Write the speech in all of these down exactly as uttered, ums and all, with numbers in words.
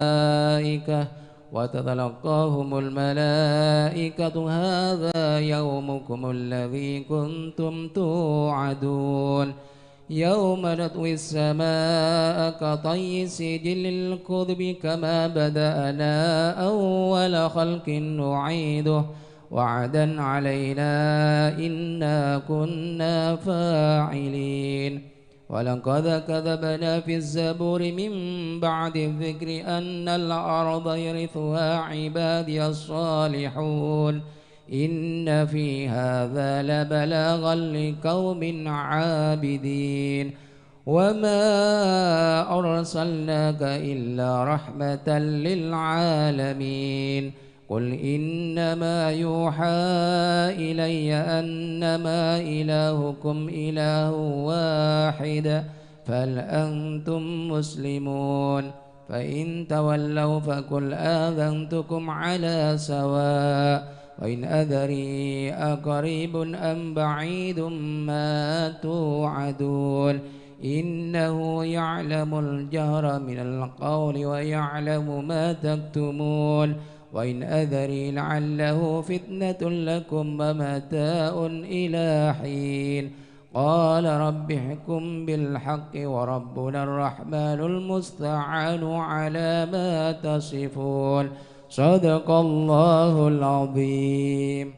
الملائكة، وتتلقاهم الملائكة: "هذا يومكم الذي كنتم توعدون." يوم نطوي السماء كطي السجل للكتب كما بدأنا أول خلق نعيده، وعدا علينا إنا كنا فاعلين. ولقد كتبنا في الزبور من بعد الذكر أن الأرض يرثها عبادي الصالحون. إن في هذا لبلاغا لقوم عابدين. وما أرسلناك إلا رحمة للعالمين. قل إنما يوحى إلي أنما إلهكم إله واحد، فهل أنتم مسلمون؟ فإن تولوا فقل آذنتكم على سواء، وإن أدري أقريب أم بعيد ما توعدون. إنه يعلم الجهر من القول ويعلم ما تكتمون. وإن أدري لعله فتنة لكم ومتاع إلى حين. قال رب احكم بالحق وربنا الرحمن المستعان على ما تصفون. صدق الله العظيم.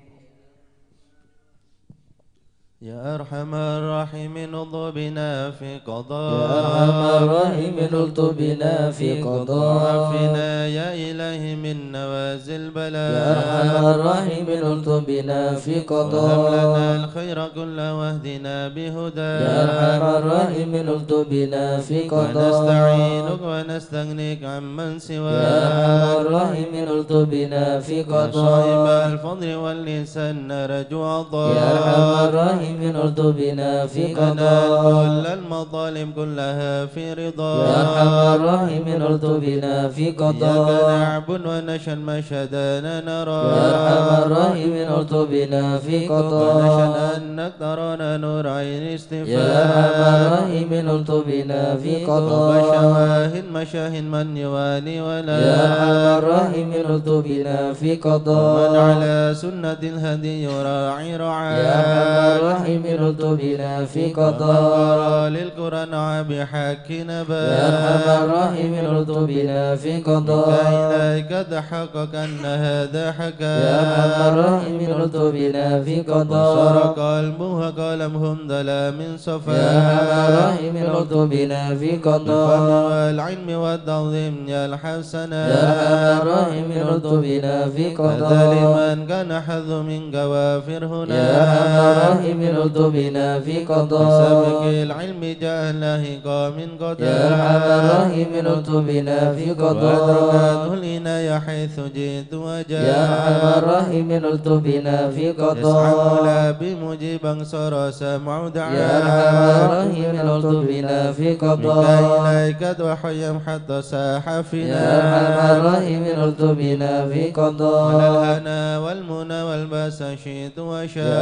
يا أرحم الراحمين، الطف بنا في قضاء. يا أرحم الراحمين، الطف بنا في قضاء. وعافنا يا إلهي من نوازل البلاء. يا أرحم الراحمين، الطف بنا في قضاء. وهب لنا الخير كله واهدنا بهداك. يا أرحم الراحمين، الطف بنا في قضاء. ونستعينك ونستغنيك عمن سواك. يا أرحم الراحمين، الطف بنا في قضاء. يا صاحب الفضل والإحسان نرجو عطاك. يا أرحم الراحمين، الطف بنا في قضاء. لنا كل المطالب كلها في رضاك. يا أرحم الراحمين، الطف بنا في قضاء. إياك نعبد ونشهد ما شهدنا نراك. يا أرحم الراحمين، الطف بنا في قضاء. ونشهد أنك ترانا نور عين اصطفاك. يا أرحم الراحمين، الطف بنا في قضاء. رب شواهد مشاهد من يوالي ولاك. يا أرحم الراحمين، الطف بنا في قضاء. ومن على سنة الهدي يراعي رعاك. يا أرحم الراحمين، الطف بنا في قضاء. ومن قرأ للقرآن بحق نباك. يا أرحم الراحمين، الطف بنا في قضاء. بك إليك تحقق أن هذا حقاك. يا أرحم الراحمين، الطف بنا في قضاء. وصار قلبه وقلمه ظلام صفاك. يا أرحم الراحمين، الطف بنا في قضاء. بالفضل والعلم والتعظيم يا الحسناك. يا أرحم الراحمين، الطف بنا في قضاء. هذا لمن كان حظه منك وافر هناك. يا أرحم الراحمين، الطف بنا في قضاء. بسابق العلم جاء لاحقا من قضاك. يا أرحم الراحمين، الطف بنا في قضاء. وأدركته العناية حيث جئت وجاك. يا أرحم الراحمين، الطف بنا في قضاء. يسعى مولى بمجيبا صار سمع دعاء. يا أرحم الراحمين، الطف بنا في قضاء. بك إليك توحيا حتى صاح فينا. يا أرحم الراحمين، الطف بنا في قضاء. ونلنا الهنا والمنى والبأس شئت وشاك. يا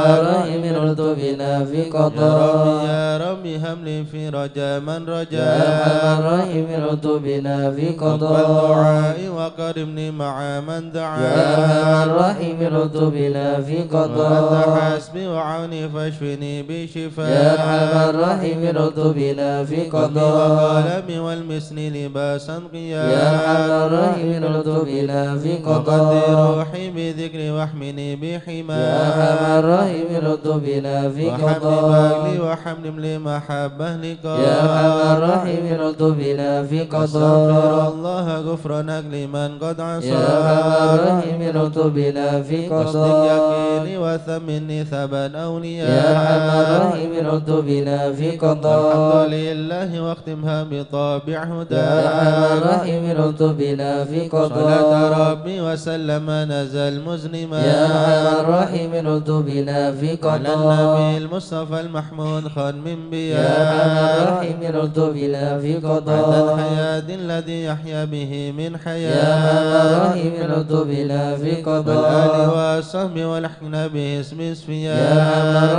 أرحم الراحمين، الطف بنا في قضاء. يا ربي، يا ربي، هب لي في رجا من رجا. يا أرحم الراحمين، الطف بنا في قضاء. واقبل دعائي وكرمني مع من دعا. يا أرحم الراحمين، الطف بنا في قضاء. وأنت حسبي وعوني فاشفني بشفاء. يا أرحم الراحمين، الطف بنا في قضاء. وقلمي والمسن لباسا قيا. يا أرحم الراحمين، الطف بنا في قضاء. وقدر روحي بذكري واحمني بحماك. يا أرحم الراحمين، الطف بنا في قضاء. وحمل بغلي وحمل لمحبة لقاء. يا أرحم الراحمين، الطف بنا في قضاء. أستغفر الله غفرانك لمن قد عصى. يا أرحم الراحمين، الطف بنا في قضاء. واصدق يقيني وثبتني ثبات أولياء. يا أرحم الراحمين، الطف بنا في قضاء. الحمد لله واختمها بطابع هدى. يا أرحم الراحمين، الطف بنا في قضاء. صلاة ربي وسلم نزل مزنما. يا أرحم الراحمين، الطف بنا في قضاء. على النبي المصطفى المحمود ختم الأنبياء. يا أرحم الراحمين ارزقنا في قضاء. عدد حياة الذي يحيا به من حياة. يا أرحم الراحمين ارزقنا في قضاء. والآل والصحب والأحباب به اسم اصفياء. يا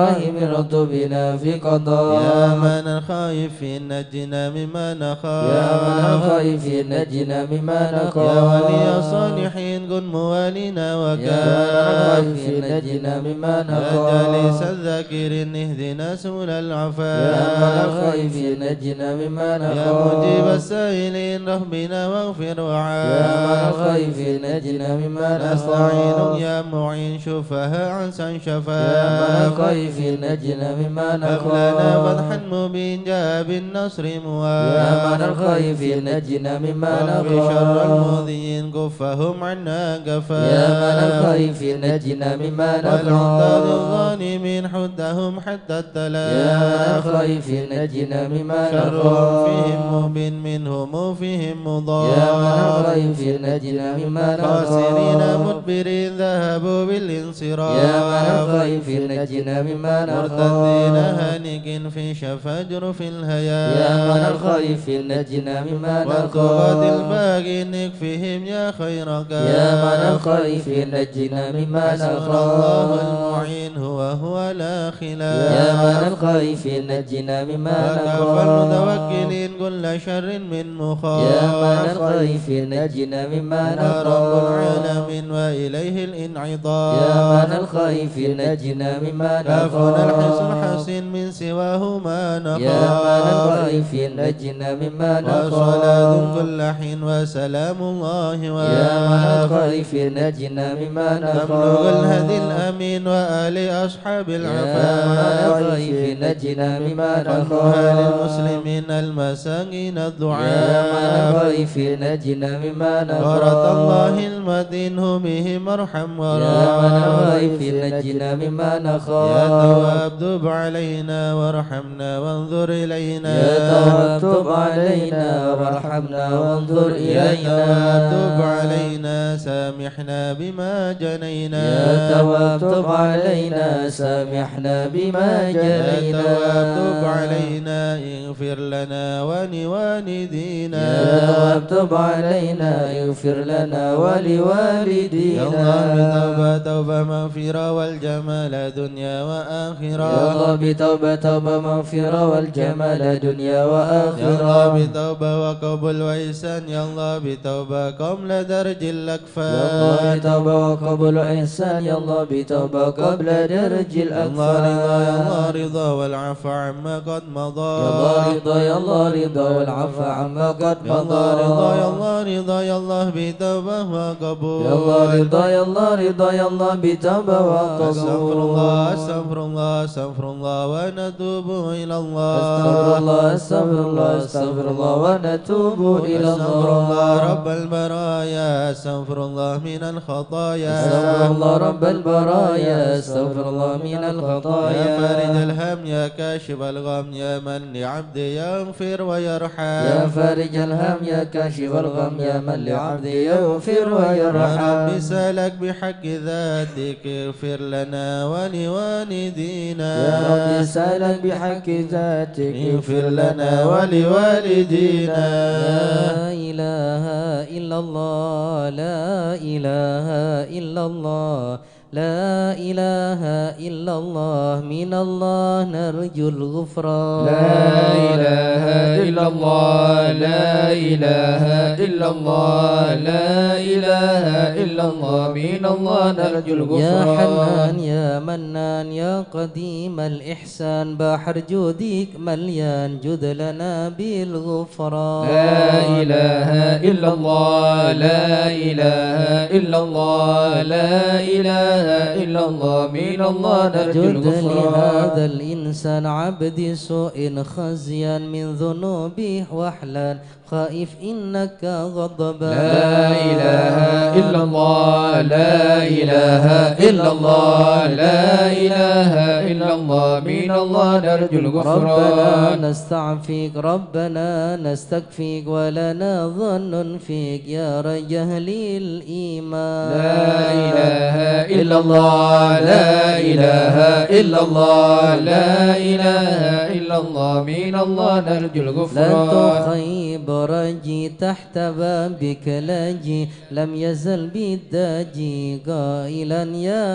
أرحم الراحمين ارزقنا في قضاء. يا أمان الخائفين نجنا مما نخاف. يا أمان الخائفين نجنا مما نخاف. يا ولي الصالحين كن موالينا وكن. يا أمان الخائفين نجنا مما نخاف. يا جالس الذاكرين اهدنا سبل العفاف. يا أمان الخائفين نجنا مما نخاف. يا مجيب السائلين رحمنا واغفر وعاف. يا أمان الخائفين نجنا مما نخاف. نستعينك يا معين شفاها عن شفاء. يا أمان الخائفين نجنا مما نخاف. هب لنا فتحا مبين جاء بالنصر موافق. يا أمان الخائفين نجنا مما نخاف. واكف شر المؤذين كفهم عنا كفاف. يا أمان الخائفين نجنا مما نخاف. ولا تعذب الظالمين حدهم حتى التلاف. يا أمان الخائفين نجنا مما نخاف. شرهم فيهم مبين منهم فيهم مضاف. يا أمان الخائفين نجنا مما نخاف. خاسرين مدبرين ذهبوا بالانصراف. يا أمان الخائفين نجنا مما نخاف. مرتدين هالكين في شفا جرف الهيام. يا أمان الخائفين نجنا مما نخاف. والطغاة الباغين اكفهم يا خير كاف. يا أمان الخائفين نجنا مما نخاف. حسبنا الله المعين هو هو لا خلاف. يا أمان الخائفين نجنا مما نخاف. وكفى المتوكلين كل شر من مخاف. يا أمان الخائفين نجنا مما نخاف. رب العالمين وإليه الانعطاف. يا أمان الخائفين نجنا مما نخاف. كافنا الحصن الحصين من سواه ما نخاف. يا أمان الخائفين نجنا مما نخاف. وصلاة كل حين وسلام الله وافق. يا أمان الخائفين نجنا مما نخاف. تبلغ الهادي الأمين وآل أصحاب العفاف. يا أمان الخائفين نجنا مما نخاف. قلبها للمسلمين المساكين الضعاف. يا أمان الخائفين نجنا مما نخاف. غارة الله المتين هم بهم ارحم وراف. يا أمان الخائفين نجنا مما نخاف. يا تواب تب علينا وارحمنا وانظر إلينا. يا تواب تب علينا وارحمنا وانظر إلينا. يا تواب تب علينا سامحنا بما جنينا. يا تواب تب علينا سامحنا بما جنينا. يا تواب تب علينا اغفر لنا ولوالدينا. يا تواب تب علينا اغفر لنا ولوالدينا. يا الله بتوبة توبة مغفرة والجمال دنيا وآخرة. يا الله بتوبة توبة مغفرة والجمال دنيا وآخرة. يا الله بتوبة وقبول وإحسان. يا الله بتوبة قبل درج الأكفان. يا الله بتوبة وقبول وإحسان. يا الله بتوبة قبل درج الأكفان. يا الله رضا، يا الله رضا والعفو عما قد مضى. يا الله رضا، يا الله رضا والعفو عما قد مضى. يا الله رضا، يا الله رضا، يا الله بتوبة وقبول. يا الله رضا، يا الله رضا، يا الله بتوبة وقبول. أستغفر الله، أستغفر الله، أستغفر الله ونتوب إلى الله. أستغفر الله، أستغفر الله، أستغفر الله ونتوب إلى الله. أستغفر الله رب البرايا، أستغفر الله من الخطايا. أستغفر الله رب البرايا، أستغفر الله من الخطايا. يا فارج الهم، يا كاشف الغم، يا من لعبده يغفر ويرحم. يا فارج الهم، يا كاشف الغم، يا من لعبده يغفر ويرحم. يا رب سألك بحق ذاتك اغفر لنا ولوالدينا. يا رب سألك بحق ذاتك اغفر لنا ولوالدينا. لا إله إلا الله، لا إله إلا الله، لا إله إلا الله، من الله نرجو الغفران. لا إله إلا الله، لا إله إلا الله، لا إله إلا الله، من الله نرجو الغفران. يا حنان يا منان يا قديم الإحسان، بحر جودك مليان، جد لنا بالغفران. لا إله إلا الله، لا إله إلا الله، لا إله إلا الله، من الله نرجو الغفران. جد لهذا الإنسان عبد سوء خزيا، من ذنوبه وحلا خائف إنك غضبان. لا إله إلا الله، لا إله إلا الله، لا إله إلا الله، من الله نرجو الغفران. ربنا نستعفيك، ربنا نستكفيك، ولنا ظن فيك يا رجا أهل الإيمان. لا إله إلا الله، لا إله إلا الله، لا إله إلا الله، من الله نرجو الغفران. لا تخيب راجي تحت بابك لاجي، لم يزل بالداجي قائلا يا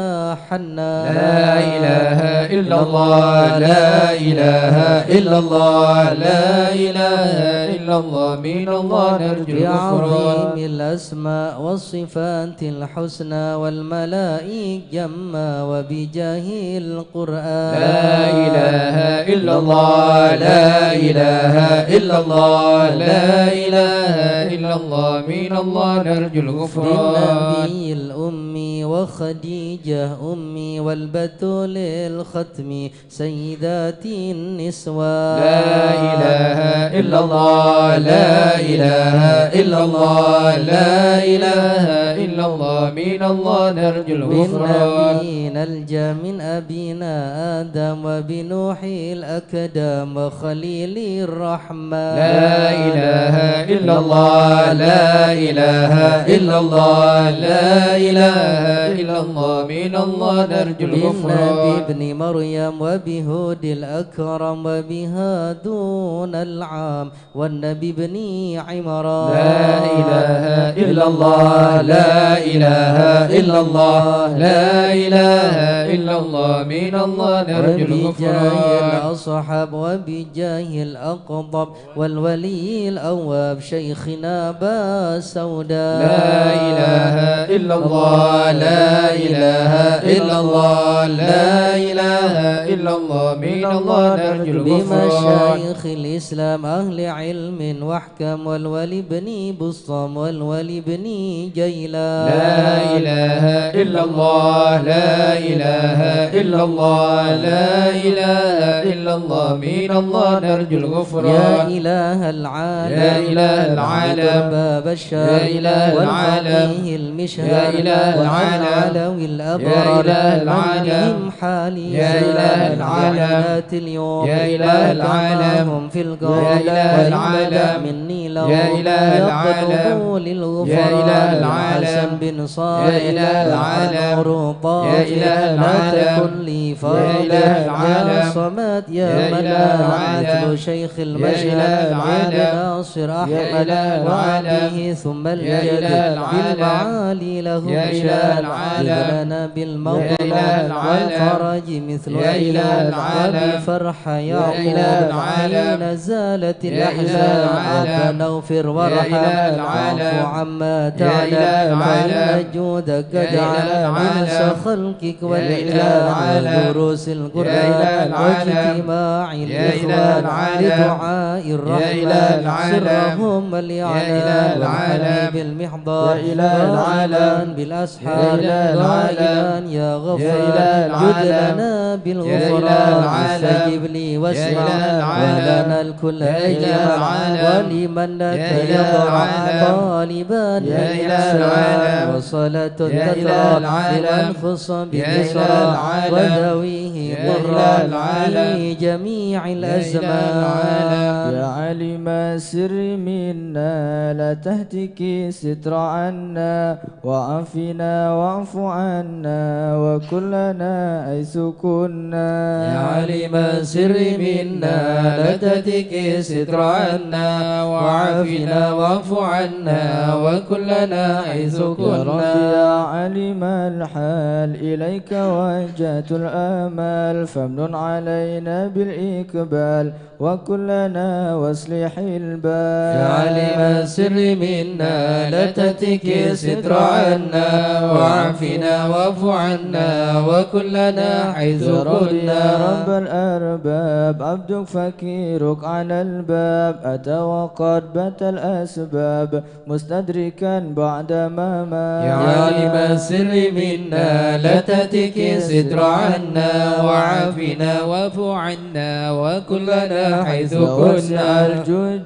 حنان. لا إله إلا الله، لا إله إلا الله، لا إله إلا الله، من الله نرجو الغفران. بعظيم الأسماء والصفات الحسنى والملائكة جمّا وبجاه القرآن. لا إله إلا الله، لا إله إلا الله، لا إله إلا الله، من الله نرجو الغفران. بالنبي الأمي وخديجة أمي والبتول الختم سيدات النسوان. لا إله إلا الله، لا إله إلا الله، لا إله إلا الله، من الله نرجو الغفران. بالنبي نلجا من أبينا آدم وبنوح الأقدم وخليل الرحمن. لا إله إلا الله، لا إله إلا الله، لا إله إلا الله، من الله نرجو الغفران. بالنبي ابن مريم وبهود الأكرم وبهادون العام والنبي ابن عمران. لا إله إلا الله، لا إله إلا الله، لا إله إلا الله، من الله نرجو الغفران. وبجاه الأصحاب وبجاه الأقطاب والولي الأواب شيخنا أبا سوداء. لا إله إلا الله، لا إله إلا الله، لا إله إلا الله، من الله نرجو الغفران. بمشايخ الإسلام أهل علم وحكم والولي بن بسطام والولي بن جيلان. لا إله إلا الله، لا إله إلا الله، لا إله إلا الله، من الله نرجو الغفران. يا إله العالم، يا إله العالم، باب الشام، يا إله العالم، والفقيه المشهد، يا إله العالم، والعلوي الأبرار، يا إله العالم، من بهم حالي يا إله العالم، بحياة اليوم، يا إله العالم، وكما هم في القول، يا إله وإن بدا العالم، مني لهم يا إله العالم، يقربوا للغفران. يا إله العالم، الحسن بن صالح، يا إله العالم، والنور طاهر، يا إله لا العالم، تكن لي يا فاضل، إله يا العالم، صمد، يا يا إله منان، العالم، مثل شيخ يا المشهد، إله العالم، عبد ناصر يا أحمد، إله العالم، وعبده ثم يا الجد، إله العالم، بالمعالي لهم يا إله شان، العالم، إذ لنا يا بالمغنى إله العالم، والفرج مثل يا إله أيوب، العالم، وبفرح يا يعقوب، إله العالم، حين زالت يا إله الأحزان، العالم، ربنا اغفر يا وارحم، إله العالم، واعف عما يا تعلم، إله فإن العالم، جودك يا إله قد عم من العالم، خلقك يا إله والإله، العالم، ودروس يا إله القرآن، العالم، واجتماع يا إله الإخوان، العالم، لدعاء يا إله الرحمن، العالم، سرهم يا إله الإعلان، العالم، والحبيب المحضار، يا إله العالم، قائلا بالأسحار، يا إله العالم، قائلا يا يا غفار، إله جد العالم، لنا يا إله بالغفران، العالم، استجب لي يا واسمع، إله العالم، ولنا الكل يا إله اجتمع، العالم، ولمن يا إله نتيضع، العالم، طالبا يا إله الإحسان، العالم، وصلاة يا إله تترى العالم، لمن خص يا إله بالإسراء، العالم، وذويه يا إله قرا العالم، في جميع يا إله الأزمان. العالم. يا عالم السر منا لا تهتك الستر عنا، وعافنا واعف عنا وكن لنا حيث كنا. يا عالم السر منا لا تهتك الستر عنا، وعافنا واعف عنا وكن لنا حيث يا رب كنا. يا عالم الحال إليك وجهت الآمال، فامنن علينا بالإقبال وكن لنا واصلح البال. يا عالم السر منا لا تهتك الستر عنا، وعافنا واعف عنا وكن لنا حيث يا رب يا كنا. رب الأرباب، عبدك فقيرك على الباب، أتى وقد بات الأسباب، مستدركا بعد ما مات. يا عالم السر منا لا تهتك الستر عنا، وعافنا واعف عنا وكن لنا حيث كنا. وسع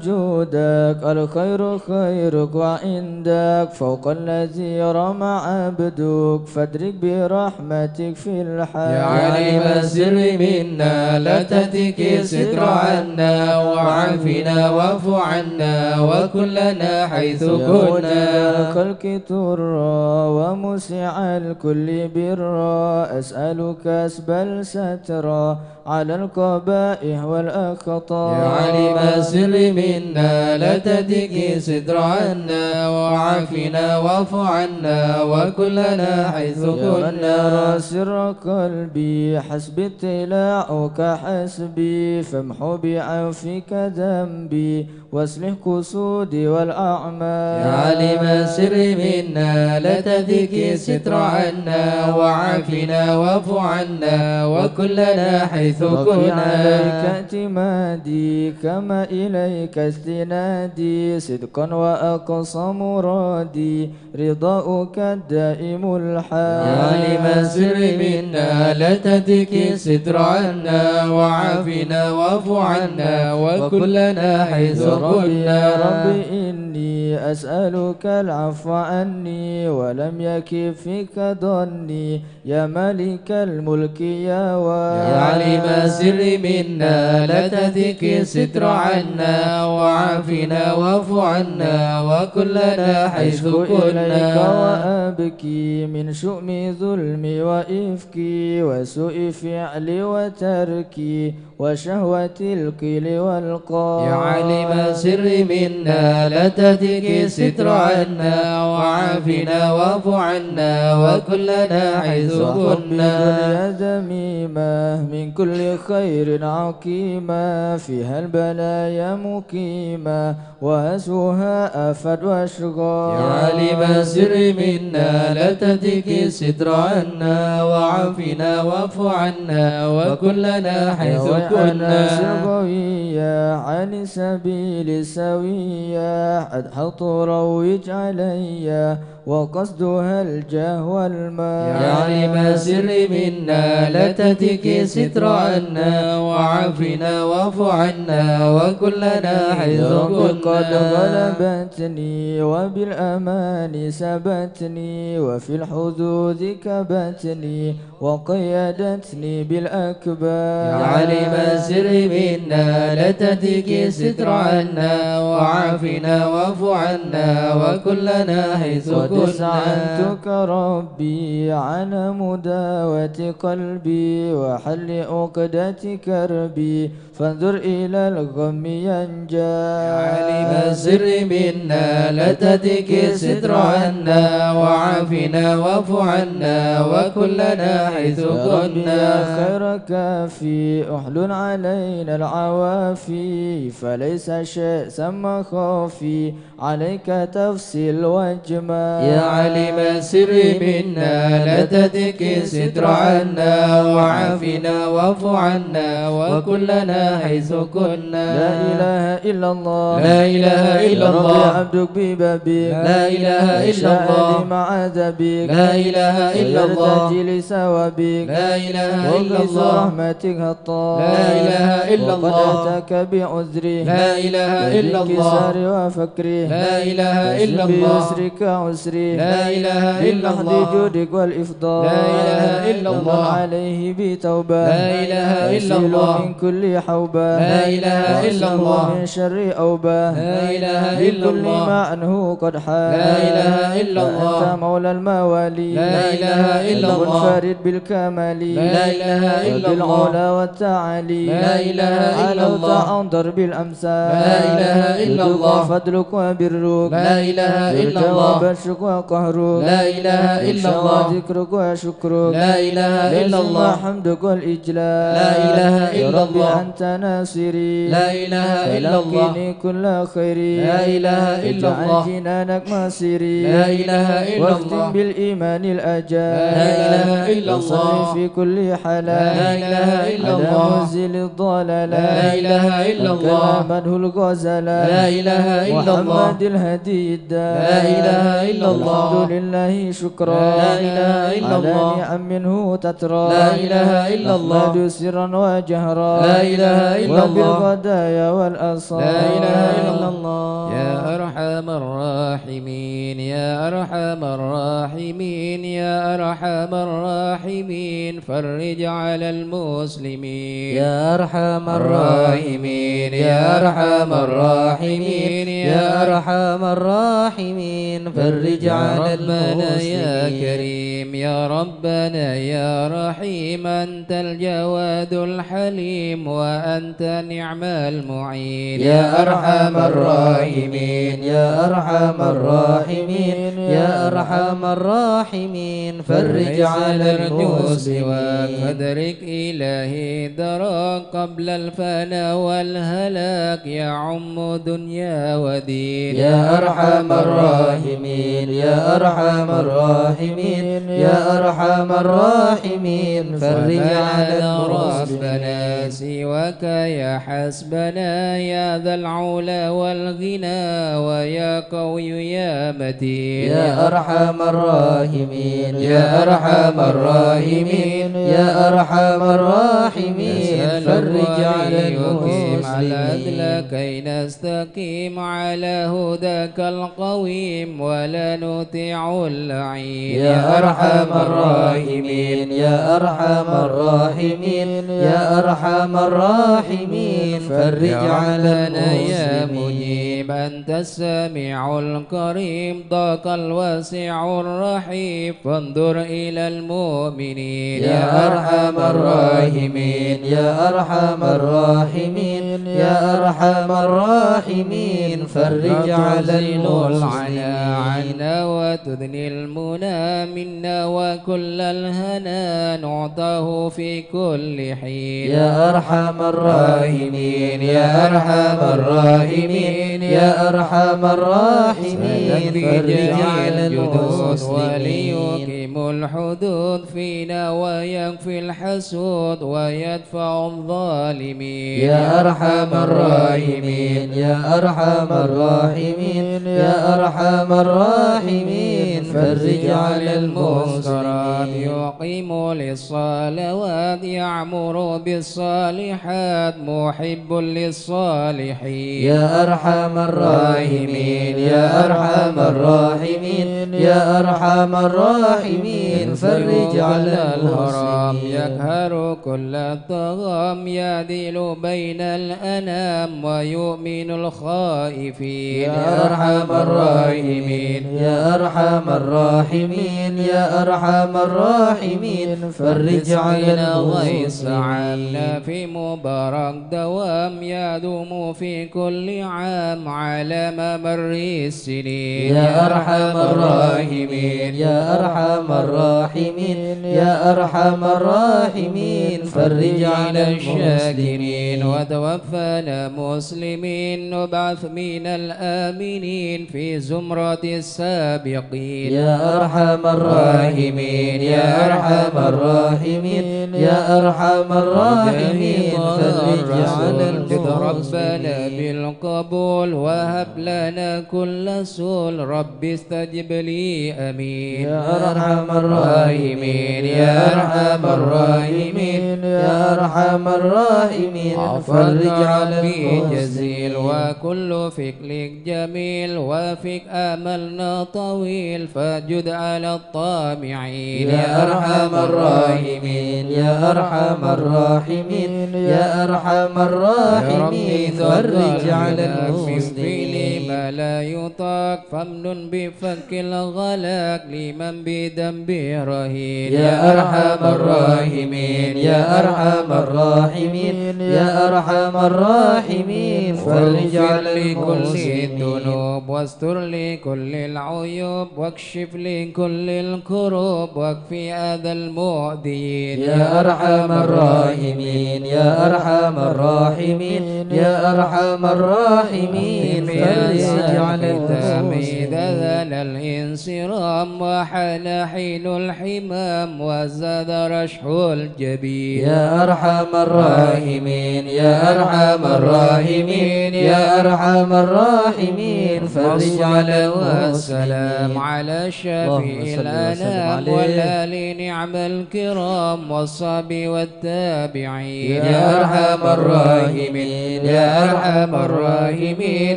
جودك، الخير خيرك وعندك، فوق الذي رمى عبدك، فادرك برحمتك في الحال. يا عالم السر منا، لا تهتك الستر عنا، وعافنا واعف عنا، وكن لنا حيث كنا. يا مجيب الخلق طرا، وموسع الكل برا، أسألك أسبل سترا، على القبائح والأخطاء. يا عالم السر منا، لا تهتك الستر عنا، وعافنا واعف عنا، وكن لنا حيث كنا. يا من يرى سر قلبي، حسبي اطلاعك حسبي، فامحو بعفوك ذنبي، وأصلح قصودي والأعمال. يا عالم السر منا، لا تهتك الستر عنا، وعافنا واعف عنا، وكن لنا حيث كنا. ربي عليك اعتمادي، كما إليك استنادي، صدقا وأقصى مرادي، رضاؤك الدائم الحال. يا عالم السر منا، لا تهتك الستر عنا، وعافنا واعف عنا، وكن لنا حيث كنا. يا رب إني أسألك العفو عني، ولم يخب فيك ظني، يا مالك الملك يا واحد. يا عالم السر منا، لا تهتك الستر عنا، وعافنا واعف عنا، وكن لنا حيث كنا. أشكو إليك وأبكي من شؤم ظلمي وإفكي، وسوء فعلي وتركي، وشهوة القيل والقال. يا عالم السر منا، لا تهتك الستر عنا، وعافنا واعف عنا، وكن لنا حيث كنا. وحب دنيا ذميمة، من كل خير عقيمة، فيها البلايا مقيمة، وهزوها آفات وأشغال. يا عالم السر منا، لا تهتك الستر عنا، وعافنا واعف عنا، وكن لنا حيث كنا. يا ويح الناس الغوية، عن السبيل السوية، أدحض روج علي، وقصدها الجاه والمال. يا عالم السر منا، لا تهتك الستر عنا، وعافنا واعف عنا، وكن لنا حيث كنا. يا رب قد غلبتني، وبالأمان سبتني، وفي الحظوظ كبتني، وقيدتني بالأكباد. يا عالم السر منا، لا تهتك الستر عنا، وعافنا واعف عنا، وكن لنا حيث كنا. قد استعنتك ربي على مداواة قلبي، وحل عقدة كربي، فانظر إلى الغم ينجلي. يا عالم السر منا، لا تهتك الستر عنا، وعافنا واعف عنا، وكن لنا حيث كنا. يا رب يا خير كافي، احلل علينا العوافي، فليس شيء ثم خافي، عليك تفصل واجمل. يا عالم السر منا، لا تهتك الستر عنا، وعافنا واعف عنا، وكن لنا حيث كنا. لا إله إلا الله. لا إله إلا الله. يا رب عبدك ببابك. لا إله إلا الله. وشاء لي مع عذابك. لا إله إلا الله. ويرتجي لثوابك. لا إله إلا الله. وقيس رحمتك حقا. لا إله إلا الله. وقد أتاك بعذري. لا إله إلا الله. وبانكساري وفقري. لا إله إلا الله. وزن بعسرك عسري. لا إله إلا الله. بمحض جودك والإفضال. لا إله إلا الله. ومن عليه بتوبة. لا إله إلا الله. وأزيل من كل حوبة. لا إله إلا الله. وأصرف من شر أوبة. لا إله إلا الله. من كل ما عنه قد حال. لا إله إلا الله. فأنت مولى الموالي. لا إله إلا الله. المنفرد بالكمال. لا إله إلا الله. وبالعلا والتعالي. لا إله إلا الله. علوت عن ضرب الأمثال. لا إله إلا الله. جودك وفضلك وبرك. لا إله إلا الله. جودك وبطشك وقهرك. لا إله إلا الله. ذكرك وشكرك. لا إله إلا الله. لازم حمدك والإجلال. لا إله إلا الله. يا رب أنت ناصري. لا إله إلا الله. فلقني كل خير. لا إله إلا الله. واجعل جنانك مصيري. لا إله إلا الله. واختم بالإيمان الأجل. لا إله إلا الله. وصل في كل حال. لا إله إلا الله. على مزيل الضلال. لا إله إلا الله. من كلمته الغزال. لا إله إلا الله. محمد الهادي الدال. لا إله إلا الحمد لله شكرا. لا إله إلا الله. على نعم منه تترى. لا إله إلا الله. أحمد سرا وجهرا. لا إله إلا الله. وبالغدايا والأصال. لا إله إلا الله. يا أرحم الراحمين، يا أرحم الراحمين، يا أرحم الراحمين، فرج على المسلمين. يا أرحم الراحمين، يا أرحم الراحمين، يا أرحم الراحمين، فرج على المسلمين. يا ربنا يا كريم، يا ربنا يا رحيم، أنت الجواد الحليم، وأنت نعم المعين. يا أرحم الراحمين، يا أرحم الراحمين، يا أرحم الراحمين، فرج على المسلمين. فأدرك إلهي درك قبل الفنا والهلاك، يعم دنيا ودين. يا أرحم الراحمين، يا أرحم الراحمين، يا أرحم الراحمين، فرج على المسلمين. ربنا سواك يا حسبنا، يا ذا العلا والغنى، ويا قوي يا متين. يا أرحم الراحمين، يا أرحم الراحمين، يا أرحم الراحمين، فرج على المسلمين. نسألك أن يقيم العدل كي نستقيم على هداك القويم، ولا نطيع اللعين. يا أرحم الراحمين، يا أرحم الراحمين، يا أرحم الراحمين، فرج على المسلمين. يا مجيب، أنت السميع القريب، ضاق الواسع الرحيب، فانظر إلى المؤمنين. يا أرحم الراحمين، يا أرحم الراحمين، يا أرحم الراحمين، فرج على المسلمين. عنا وتدني المنى منا، وكل الهنا نعطاه في كل حين. يا أرحم الراحمين، يا أرحم الراحمين، يا أرحم الراحمين، فرج على المسلمين. وليقيم الحدود فينا ويكفي الحسود ويدفع الظالمين. يا أرحم الراحمين، يا أرحم الراحمين، يا أرحم الراحمين، فرج على المسلمين. يقيم للصلوات، يعمر بالصالحات، محب للصالحين. يا أرحم الراحمين، يا أرحم الراحمين، يا أرحم الراحمين، فرج على المسلمين. يقهر كل الطغام، يعدل بين الأنام، ويؤمن الخائفين. يا أرحم الراحمين، يا أرحم الراحمين، يا أرحم الراحمين، فرج على المسلمين. غيث عامنا في مبارك دوام، يدوم في كل عام على ممر السنين. يا أرحم الراحمين، يا أرحم الراحمين، يا أرحم الراحمين، فرج على المسلمين. وتوفنا مسلمين، وابعث منا الآمنين في زمرة السابقين. يا أرحم الراحمين، يا أرحم الراحمين، يا أرحم الراحمين، فرج على المسلمين. ربنا بالقبول، وهب لنا كل سول، رب استجب لي، آمين. يا أرحم الراحمين، يا أرحم الراحمين، يا أرحم الراحمين، فرج على المسلمين. وكل فعل جميل، وفق أملنا طويل، فجد على الطامعين. يا أرحم الراحمين، يا أرحم الراحمين، يا أرحم الراحمين، فرج على المسلمين. ما لا يطاق، فامنن بفك الغلاق، لمن بذنبه رهين. يا أرحم الراحمين، يا أرحم الراحمين، يا أرحم الراحمين، فرج على المسلمين. الذنوب، واستر لكل العيوب، واكشف لكل الكروب، واكف أذى المؤذين. يا أرحم الراحمين، يا أرحم الراحمين، يا أرحم الراحمين، فرج اجعل الختام إذا زال الانصرام وحال حين الحمام وزاد رشح الجبين. يا أرحم الراحمين، يا أرحم الراحمين، يا أرحم الراحمين، فرج على والصلاة والسلام المسلمين. على شفيع اللهم صل وسلم الأنام عليه. والآل نعم الكرام والصحب والتابعين. يا أرحم الراحمين، يا أرحم الراحمين،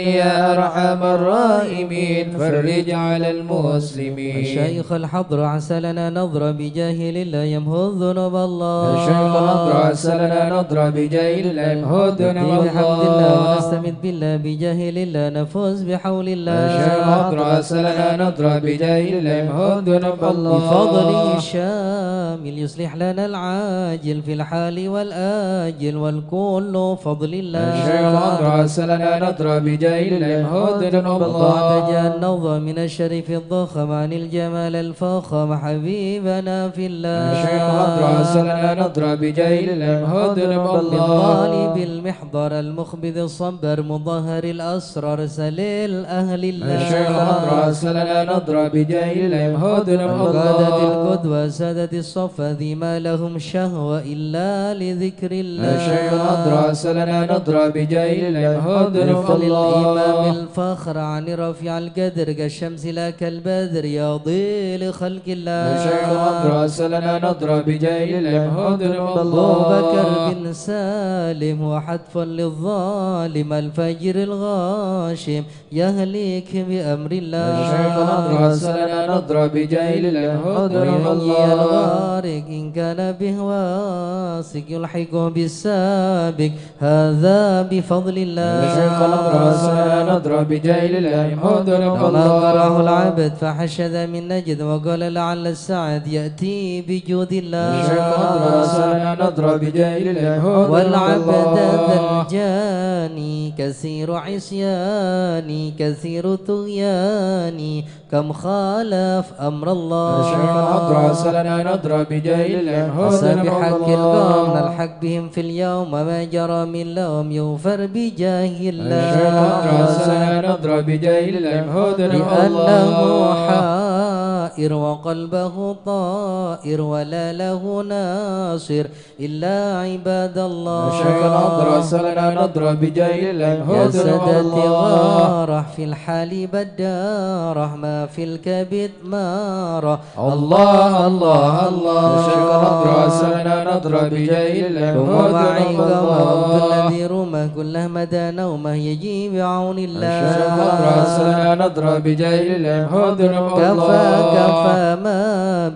يا أرحم الراحمين، فرج على المسلمين. شيخ الحضرة عسى لنا نظرة بجاه لله يمحو ذنوب الله. شيخ الحضرة عسى لنا نظرة بجاه لله يمحو ذنوب الله. بحمد الله ونستمد بالله بجاه لله نفوز بحول الله. شيخ الحضرة عسى لنا نظرة بجاه لله يمحو ذنوب الله. بفضله الشامل يصلح لنا العاجل في الحال والآجل والكل فضل الله. شيخ الحضرة عسى لنا نظرة بجاه لله يمحو ذنوب الله. اللهم اجعل نظرة من الشريف الضخم عن الجمال الفخم حبيبنا في الله. شيخ الحضرة عسى لنا نظرة بجاه لله يمحو ذنوب الله. من طالب المحضر المخبذ الصبر مظهر الأسرار سليل أهل الله. شيخ الحضرة عسى لنا نظرة بجاه لله يمحو ذنوب الله. القادة القدوة سادة الصف ذي ما لهم شهوة إلا لذكر الله. شيخ الحضرة عسى لنا نظرة بجاه لله يمحو ذنوب الله. الإمام الفخر عن رفيع القدر كالشمس لا كالبدر يضيء لخلق الله. شيخ الحضرة عسى لنا نظرة بجاه لله يمحو ذنوب الله. أبو بكر بن سالم وحتف للظالم الفجر الغاشم يهلك بأمر الله. شيخ الحضرة عسى لنا نظرة بجاه لله يمحو ذنوب الله. الغارق إن كان به واثق يلحقه بالسابق هذا بفضل الله. شيخ الحضرة عسى لنا نظرة بجاه لله يمحو ذنوب الله. لما قرأه العبد فحشد من نجد وقال لعل السعد يأتي بجود الله. شيخ الحضرة عسى لنا نظرة بجاه لله يمحو ذنوب الله. والعبد ذا الجاني كثير عصياني كثير طغياني كم خالف أمر الله. شيخ الحضرة عسى لنا نظرة بجاه لله يمحو ذنوب الله. بحق القوم نلحق بهم في اليوم ما جرى من لوم يغفر بجاه الله. شيخ الحضرة عسى لنا نظرة بجاه لله يمحو ذنوب الله. لأنه حائر وقلبه طائر ولا له ناصر إلا عباد الله. شيخ الحضرة عسى لنا نظرة بجاه لله يمحو ذنوب الله. جسدت غارة في الحال بدارة ما في الكبد مارة. الله، الله، الله. شيخ الحضرة عسى لنا نظرة بجاه لله يمحو ذنوب الله. الذي رومه كل مدى نومه يجي بعون الله. شيخ الحضرة عسى لنا نظرة بجاه لله يمحو ذنوب الله. كفى، كفى ما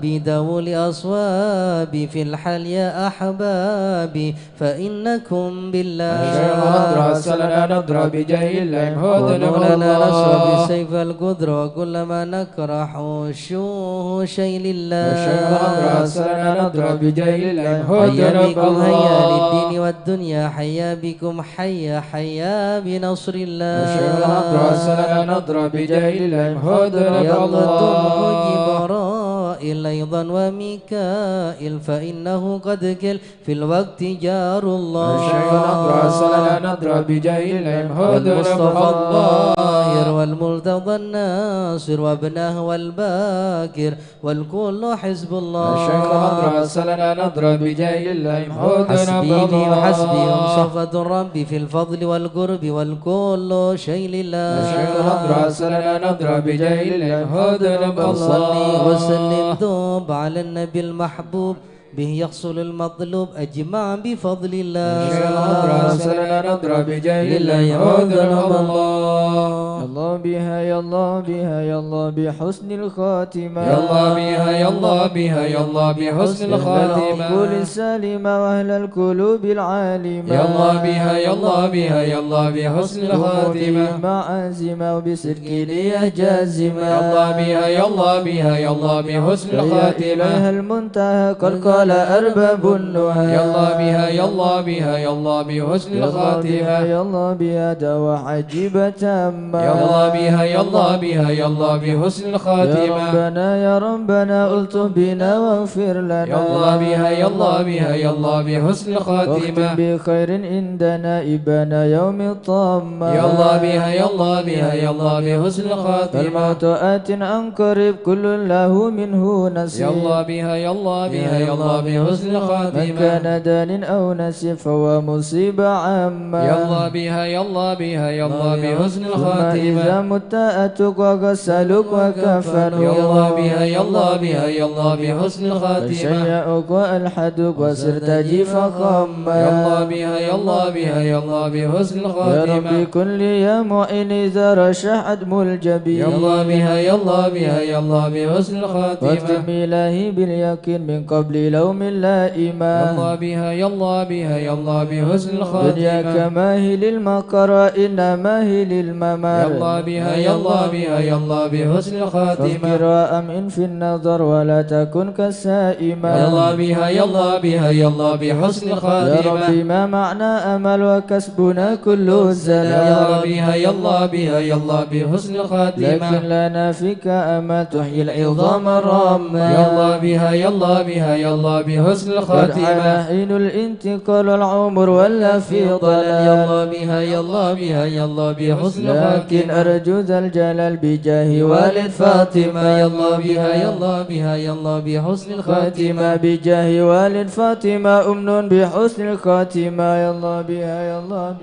بداو لأصوابي في الحال يا أحبابي. فإنكم بالله. شيخ الحضرة عسى لنا نظرة بجاه لله يمحو ذنوب الله. كونوا لنا نصرا بسيف القدرة وكلما نكره شوه شيل الله. شيخ الحضرة عسى لنا نظرة بجاه لله يمحو ذنوب الله. هيا بكم هيا للدين والدنيا حيا بكم حيا حيا بنصر الله. شيخ الحضرة عسى لنا نظرة بجاه لله يمحو ذنوب الله. يقتله جبرائيل أيضا وميكائيل فإنه قد كل في الوقت جار الله. شيخ الحضرة عسى لنا نظرة بجاه لله يمحو ذنوب الله. والمصطفى الطاهر والمرتضى الناصر وابنه والباكر والكل حزب الله. شيخ الحضرة عسى لنا نظرة بجاه لله يمحو ذنوب الله. حسبي وحسبي هم صفوة ربي في الفضل والقرب والكل شيل الله. شيخ الحضرة عسى لنا نظرة بجاه لله يمحو ذنوب الله. وصلي وسلم دوب على النبي المحبوب به يحصل المطلوب أجمع بفضل الله. شيخ الحضرة عسى لنا نظرة بجاه لله يمحو ذنوب الله. يا الله بها، يا الله بها، يا الله بحسن الخاتمة. يا الله بها، يا الله بها، يا الله بحسن الخاتمة. العقول السالمة وأهل القلوب العالمة. يا الله بها، يا الله بها، يا الله بحسن الخاتمة. معازمة وبصدق نية جازمة. يا الله بها، يا الله بها، يا الله بحسن الخاتمة. إليها المنتهى قد ولا أرباب النهى. يا الله بها، يا الله بها، يا الله بحسن الخاتمة. يا الله بها، يا الله بها دعوة عجيبة تامة. يا الله بها، يا الله بها، يا الله بحسن الخاتمة. يا ربنا، يا ربنا، الطف بنا واغفر لنا. يا الله بها، يا الله بها، يا الله بحسن الخاتمة. واختم بخير عندنا إبان يوم الطامة. يا الله بها، يا الله بها، يا الله بحسن الخاتمة. فالموت آت عن قريب، كل له منه نصيب. يا الله بها، يا الله بها، يا الله بحسن الخاتمة. من كان دان أو نسي فهو مصيبة عامة. يا الله بها، يا الله بها، يا الله بحسن الخاتمة. ثم إذا مت أتوك وغسلوك وكفنوك. يا الله بها، يا الله بها، يا الله بحسن الخاتمة. وشيعوك وألحدوك وصرت جيفا خاما. يا الله بها، يا الله بها، يا الله بحسن الخاتمة. يا رب كن لي يا معين إذا رشحت ملجبي. يا الله بها، يا الله بها، يا الله بحسن الخاتمة. واختم إلهي باليقين من قبل لوم لائما. يا الله بها، يا الله بها، يا الله بحسن الخاتمة. دنياك ما هي للمقر وإنما هي للممر. يا الله بها، يا الله بها، يا الله بحسن الخاتمة. فاصبر وأمعن في النظر ولا تكن كالسائمة. يا الله بها، يا الله بها، يا الله بحسن الخاتمة. يا ربي ما معنا أمل وكسبنا كله زلل. يا الله بها، يا الله بها، يا الله بحسن الخاتمة. لكن لنا فيك أمل تحيي العظام الرامة. يا الله بها، يا الله بها، يا الله بحسن الخاتمة. قد حان حين الانتقال والعمر ولى في ضلال. يا الله بها، يا الله بها، يا الله بحسن الخاتمة. لكن أرجو ذا الجلال بجاه والد فاطمة. يا الله بها، يا الله بها، يا الله بحسن الخاتمة. بجاه والد فاطمة أمن بحسن الخاتمة. يا الله بها، يا الله بها.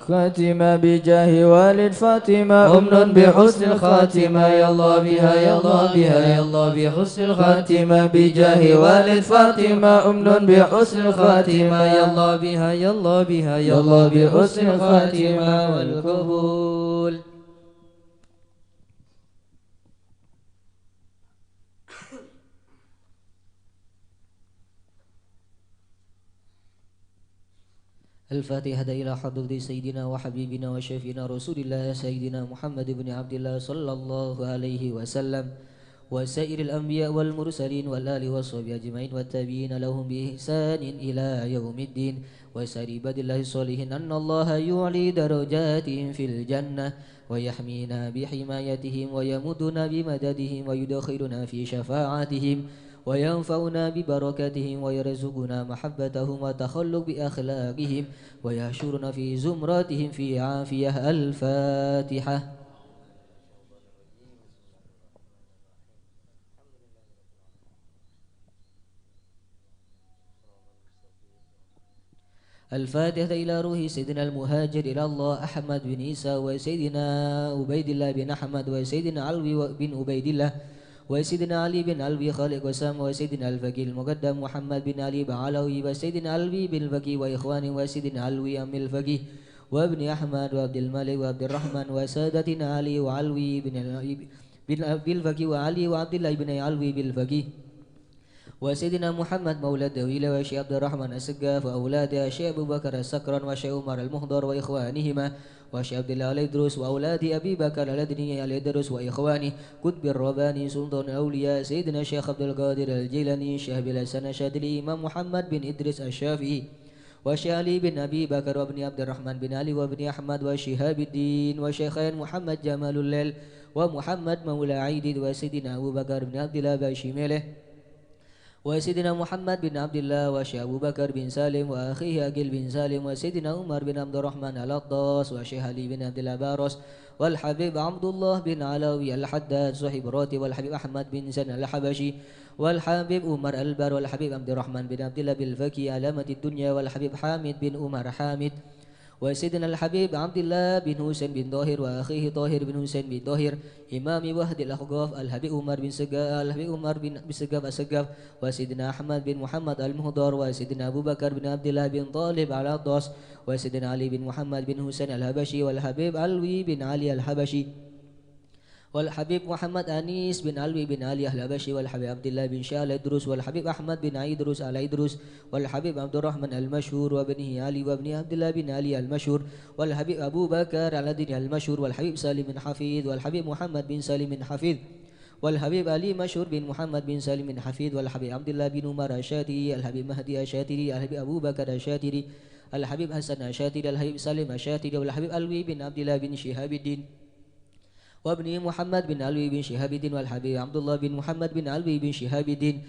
خاتمة بجاه والد فاطمة أمن بحسن الخاتمة. يا الله بها، يا الله بها، يا الله بحسن الخاتمة. بجاه والد فاطمة أمن بحسن الخاتمة. يا الله بها، يا الله بها، يا الله بحسن الخاتمة والقبول. الفاتحة إلى حضرة سيدنا وحبيبنا وشفيعنا رسول الله سيدنا محمد بن عبد الله صلى الله عليه وسلم وسائر الأنبياء والمرسلين والآل والصحب أجمعين والتابعين لهم بإحسان إلى يوم الدين وسائر عباد الله الصالحين أن الله يعلي درجاتهم في الجنة ويحمينا بحمايتهم ويمدنا بمددهم ويدخلنا في شفاعتهم وينفعنا ببركتهم ويرزقنا محبتهم والتخلق بأخلاقهم ويحشرنا في زمرتهم في عافية. الفاتحة. الفاتحة إلى روح سيدنا المهاجر إلى الله أحمد بن عيسى وسيدنا عبيد الله بن أحمد وسيدنا علوي بن عبيد الله وسيدنا علي بن علوي خالق قسام وسيدنا الفقيه المقدم محمد بن علي بعلوي وسيدنا علوي بن الفقيه وإخوانه وسيدنا علوي عم الفقيه وابن أحمد وعبد الملك وعبد الرحمن وسادتنا علي وعلوي بن ال-، بن، بالفقيه وعلي وعبد الله بن علوي بالفقيه. وسيدنا محمد مولى الدويلة وشيخ عبد الرحمن السقاف وأولاده الشيخ أبو بكر السكران والشيخ عمر المهضر وإخوانهما وشيخ عبد الله الإدرس وأولاد أبي بكر الأدني الإدرس وإخوانه قطب الرباني سلطان الأولياء سيدنا الشيخ عبد القادر الجيلاني الشيخ أبي الحسن الشاذلي إمام محمد بن إدريس الشافعي وشيخ علي بن أبي بكر وابن عبد الرحمن بن علي وابن أحمد وشهاب الدين وشيخين محمد جمال الليل ومحمد مولى عيد وسيدنا أبو بكر بن عبد الله باشي ميله وسيدنا محمد بن عبد الله وشيخ أبو بكر بن سالم وأخيه عقيل بن سالم وسيدنا عمر بن عبد الرحمن العطاس وشيخ علي بن عبد الله باروس والحبيب عبد الله بن علوي الحداد صاحب الراتب والحبيب أحمد بن سن الحبشي والحبيب عمر البر والحبيب عبد الرحمن بن عبد الله بالفقي علامة الدنيا والحبيب حامد بن عمر حامد وسيدنا الحبيب عبد الله بن حسين بن طاهر وأخيه طاهر بن حسين بن طاهر إمام وحد الأحقاف الحبيب عمر بن سقا-، الحبيب عمر بن، بن سقاف السقاف وسيدنا أحمد بن محمد المهضر وسيدنا أبو بكر بن عبد الله بن طالب العطاس وسيدنا علي بن محمد بن حسين الحبشي والحبيب علوي بن علي الحبشي والحبيب محمد أنيس بن علوي بن علي الحبشي والحبيب عبد الله بن شيخ الإدرس والحبيب أحمد بن عيدروس الإدرس والحبيب عبد الرحمن المشهور وابنه علي وابن عبد الله بن علي المشهور والحبيب أبو بكر الأدني المشهور والحبيب سالم بن حفيظ والحبيب محمد بن سالم بن حفيظ والحبيب علي مشهور بن محمد بن سالم بن حفيظ، والحبيب عبد الله بن عمر الشاطري، الحبيب مهدي الشاطري، الحبيب أبو بكر الشاطري، الحبيب حسن الشاطري، الحبيب سالم الشاطري، والحبيب علوي بن عبد الله بن شهاب الدين، وابنه محمد بن علوي بن شهاب الدين، والحبيب عبد الله بن محمد بن علوي بن شهاب الدين،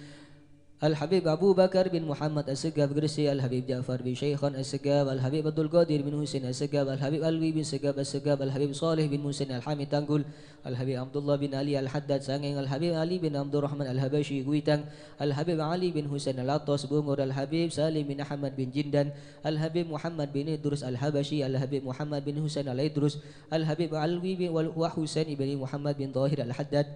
الحبيب أبو بكر بن محمد السقاف قرسي، الحبيب جعفر بن شيخان السقاف، الحبيب عبد القادر بن حسين السقاف، الحبيب علوي بن سقاف السقاف، الحبيب صالح بن محسن الحامد تانقول، الحبيب عبد الله بن علي الحداد سانقين، الحبيب علي بن عبد الرحمن الحبشي قويتان، الحبيب علي بن حسين العطاس بونغور، الحبيب سالم بن أحمد بن جندان، الحبيب محمد بن إدريس الحبشي، الحبيب محمد بن حسين الإدريس، الحبيب علوي بن وال-، وحسين بن محمد بن طاهر الحداد،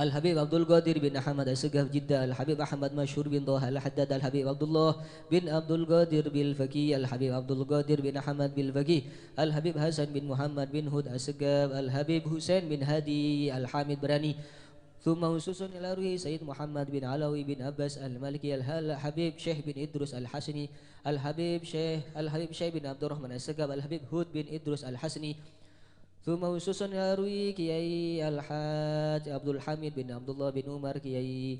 الحبيب عبد القادر بن أحمد السقاف جدة، الحبيب أحمد مشهور بن طه الحداد، الحبيب عبد الله بن عبد القادر بالفقي، الحبيب عبد القادر بن أحمد بالفقي، الحبيب حسن بن محمد بن هود السقاف، الحبيب حسين بن هادي الحامد براني، ثم خصوصا إلى روح سيد محمد بن علوي بن عباس المالكي، الح-، الحبيب شيخ بن إدريس الحسني، الحبيب شيخ، الحبيب شيخ بن عبد الرحمن السقاف، الحبيب هود بن إدريس الحسني، ثم خصوصا إلى روح كياي الحاج عبد الحميد بن عبد الله بن عمر، كياي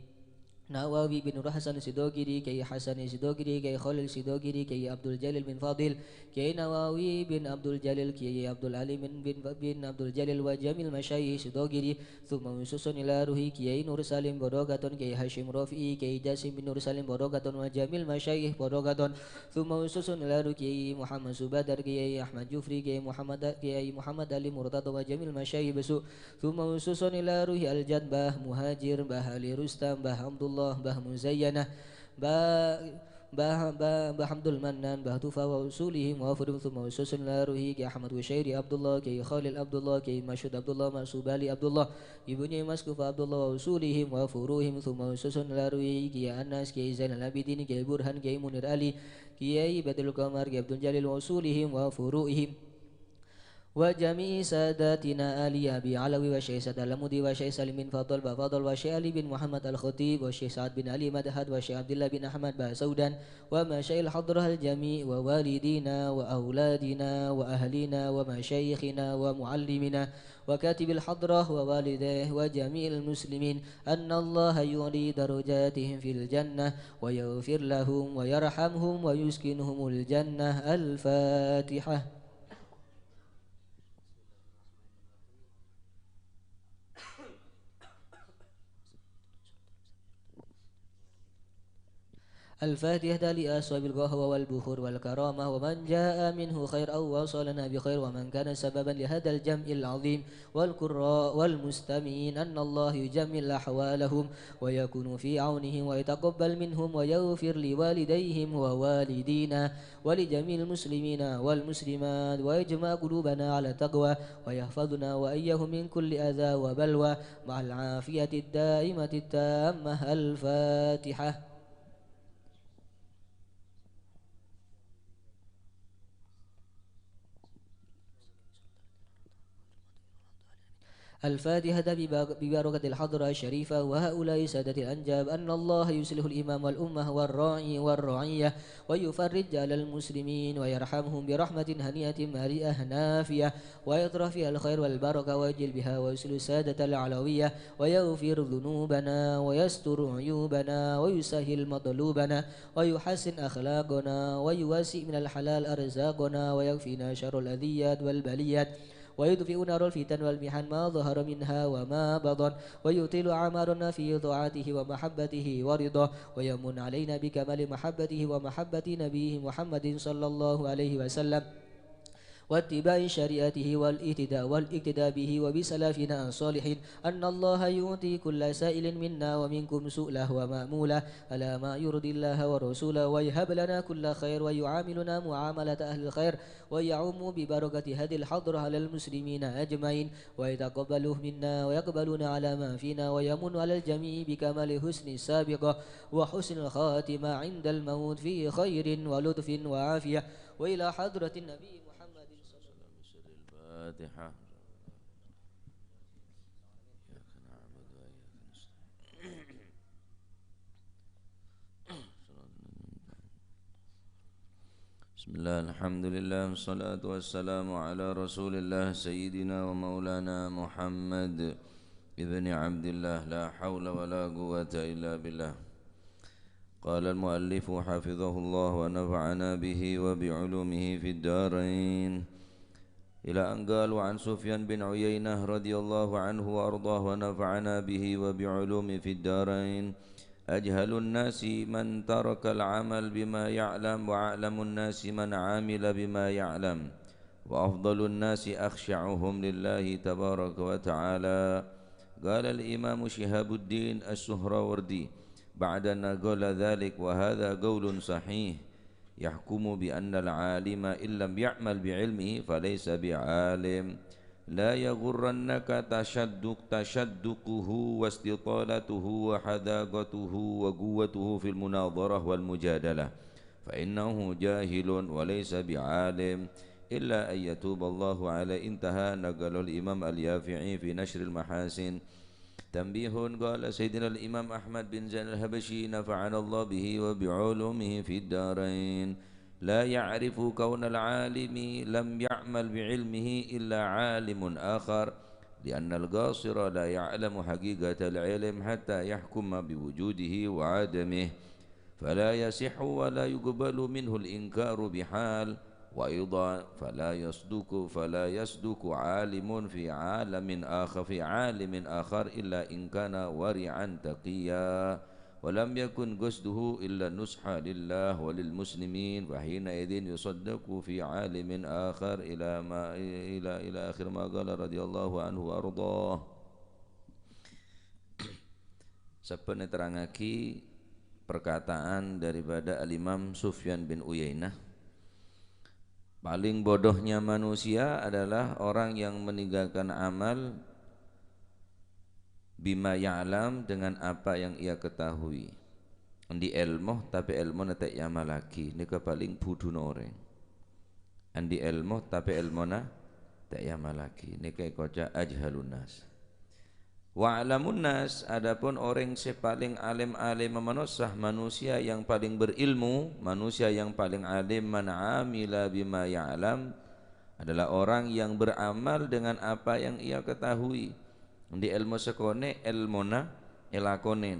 نووي بن حسن السدوغيري، كياي حسن السدوغيري، كياي خليل السدوغيري، كياي عبد الجليل بن فاضل، كياي نووي بن عبد الجليل، كياي عبد العلي بن، بن، بن عبد الجليل، وجميع المشايخ السدوغيري، ثم خصوصا إلى روح كياي نور سليم بروكاتون، كياي هاشم رفيعي، كياي جاسم بن نور سليم بروكاتون، وجميع المشايخ بروكاتون، ثم خصوصا إلى روح كياي محمد سبادر، كياي أحمد جفري، كياي محمد، كياي محمد علي مرتضى، وجميع المشايخ بسوق، ثم خصوصا إلى روح الجد باه مهاجر، باه علي رستم، باه عبد الله، باه مزينة، با-، با-، با-، با عبد المنان، با توفى وأصولهم وفروعهم، ثم خصوصا إلى روح كياي أحمد وشيري عبد الله، كياي خليل عبد الله، كياي مشهود عبد الله، مقصوب علي عبد الله، ابن مسكوف عبد الله وأصولهم وفروعهم، ثم خصوصا إلى روح كياي أنس، كياي زين العابدين، كياي برهان، كياي منير علي، كياي بدر القمر، كياي عبد الجليل وأصولهم وفروعهم. وجميع ساداتنا آل أبي علوي والشيخ سعد العمودي والشيخ سالم بن فاضل بن فاضل والشيخ علي بن محمد الخطيب والشيخ سعد بن علي مدحت والشيخ عبد الله بن أحمد بن سودان ومشايخ الحضرة الجميع ووالدينا وأولادنا وأهلنا ومشايخنا ومعلمنا وكاتب الحضرة ووالديه وجميع المسلمين أن الله يعلي درجاتهم في الجنة ويغفر لهم ويرحمهم ويسكنهم الجنة. الفاتحة. الفاتحة لأصحاب القهوة والبخور والكرامة، ومن جاء منه خير أو وصلنا بخير، ومن كان سببا لهذا الجمع العظيم والقراء والمستمعين، أن الله يجمل أحوالهم ويكون في عونهم ويتقبل منهم ويغفر لوالديهم ووالدينا ولجميع المسلمين والمسلمات، ويجمع قلوبنا على التقوى، ويحفظنا وإياهم من كل أذى وبلوى، مع العافية الدائمة التامة. الفاتحة. الفاتحة ببر-، ببركة الحضرة الشريفة وهؤلاء السادة الأنجاب، أن الله يصلح الإمام والأمة والراعي والرعية، ويفرج على المسلمين، ويرحمهم برحمة هنيئة مريئة نافية، ويطرح فيها الخير والبركة، ويجعل بها ويصلح السادة العلوية، ويغفر ذنوبنا، ويستر عيوبنا، ويسهل مطلوبنا، ويحسن أخلاقنا، ويوسع من الحلال أرزاقنا، ويكفينا شر الأذيات والبليات، ويطفئ نار الفتن والمحن ما ظهر منها وما بطن، ويطيل أعمارنا في طاعته ومحبته ورضاه، ويمن علينا بكمال محبته ومحبة نبيه محمد صلى الله عليه وسلم، واتباع شريعته والاهتداء والاقتداء به وبسلفنا الصالحين، أن الله يعطي كل سائل منا ومنكم سؤله ومأموله على ما يرضي الله ورسوله، ويهب لنا كل خير، ويعاملنا معاملة أهل الخير، ويعم ببركة هذه الحضرة على المسلمين أجمعين، ويتقبله منا، ويقبلنا على ما فينا، ويمن على الجميع بكمال حسن السابقة وحسن الخاتمة عند الموت في خير ولطف وعافية، وإلى حضرة النبي محمد صلى الله عليه وسلم. الفاتحة. إياك نعبد وإياك نستعين. بسم الله، الحمد لله، والصلاة والسلام على رسول الله سيدنا ومولانا محمد ابن عبد الله، لا حول ولا قوة إلا بالله. قال المؤلف حفظه الله ونفعنا به وبعلومه في الدارين. إلى أن قال: وعن سفيان بن عيينة رضي الله عنه وأرضاه ونفعنا به وبعلومه في الدارين: أجهل الناس من ترك العمل بما يعلم، وأعلم الناس من عمل بما يعلم، وأفضل الناس أخشعهم لله تبارك وتعالى. قال الإمام شهاب الدين السهروردي بعد أن قال ذلك: وهذا قول صحيح، يحكم بأن العالم إن لم يعمل بعلمه فليس بعالم. لا يغرنك تشدق-، تشدقه واستطالته وحذاقته وقوته في المناظرة والمجادلة، فإنه جاهل وليس بعالم، إلا أن يتوب الله عليه. انتهى. نقله الإمام اليافعي في نشر المحاسن. تنبيه: قال سيدنا الإمام أحمد بن زين الحبشي، نفعنا الله به وبعلومه في الدارين: لا يعرف كون العالم لم يعمل بعلمه إلا عالم آخر، لأن القاصر لا يعلم حقيقة العلم حتى يحكم بوجوده وعدمه، فلا يصح ولا يقبل منه الإنكار بحال. وأيضا فلا يصدق، فلا يصدق عالم في عالم آخر، في عالم آخر إلا إن كان ورعا تقيا، ولم يكن قصده إلا النصح لله وللمسلمين، فحينئذ يصدق في عالم آخر إلى ما، إلى، إلى آخر ما قال رضي الله عنه وأرضاه. Sabbhân nerrangngaghi perkataan daripada Al-Imam Sufyan bin Uyainah, "Paling bodohnya manusia adalah orang yang meninggalkan amal bima ya'lam, dengan apa yang ia ketahui." Andi' èlmo, tapè èlmona ta' èamallaghi, nèka paling budhuna orèng. Andi' èlmo, tapè èlmona ta' èamallaghi, nèka èkoca' ajhalun nas. Wa a'lamun nas, adapun orèng sè palèng alèm-alèmma manossa, manusia yang paling berilmu, manusia yang paling alim, man amila bima ya'lam, adalah orang yang beramal dengan apa yang ia ketahui. Andi' èlmo sakonè', èlmona èlakonè.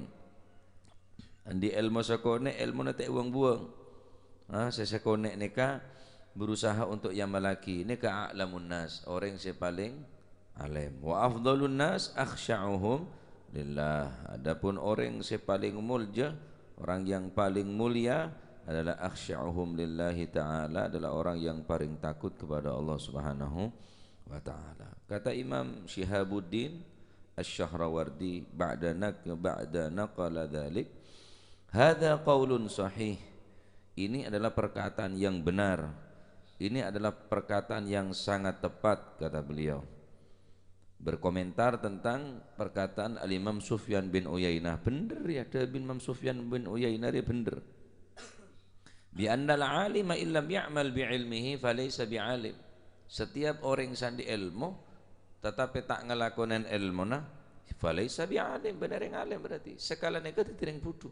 Andi' èlmo sakonè', èlmona ta' èbuwâng-buwâng. Ah, sè sakonè' nèka berusaha untuk èamallaghi. Nèka a'lamun nas, orèng sè palèng alèm. Wa afdhalun nas akhsya'uhum lillah. Adapun orèng sè palèng molja, orang yang paling mulia adalah akhsya'uhum lillahi ta'ala, adalah orang yang paling takut kepada Allah Subhanahu wa Ta'ala. Kata Imam Syihabuddin Asy-Syahrawardi ba'da nak-, ba'da naqala dzalik, "Hadza qaulun sahih." Ini adalah perkataan yang benar. Ini adalah perkataan yang sangat tepat, kata beliau. Berkomentar tentang perkataan Al-Imam Sufyan bin Uyainah. Bhender, ya, dhâbuna Imam Sufyan bin Uyainah, ya, bhender. "Bi annal alima illam ya'mal bi ilmihi falaysa bi alim." Setiap orèng sè andi' èlmo, tatapè ta' ngalakonè èlmona, falaysa bi alim, bânnè rèng alèm berarti. Sakalèna nèka dhâddhi rèng budhu.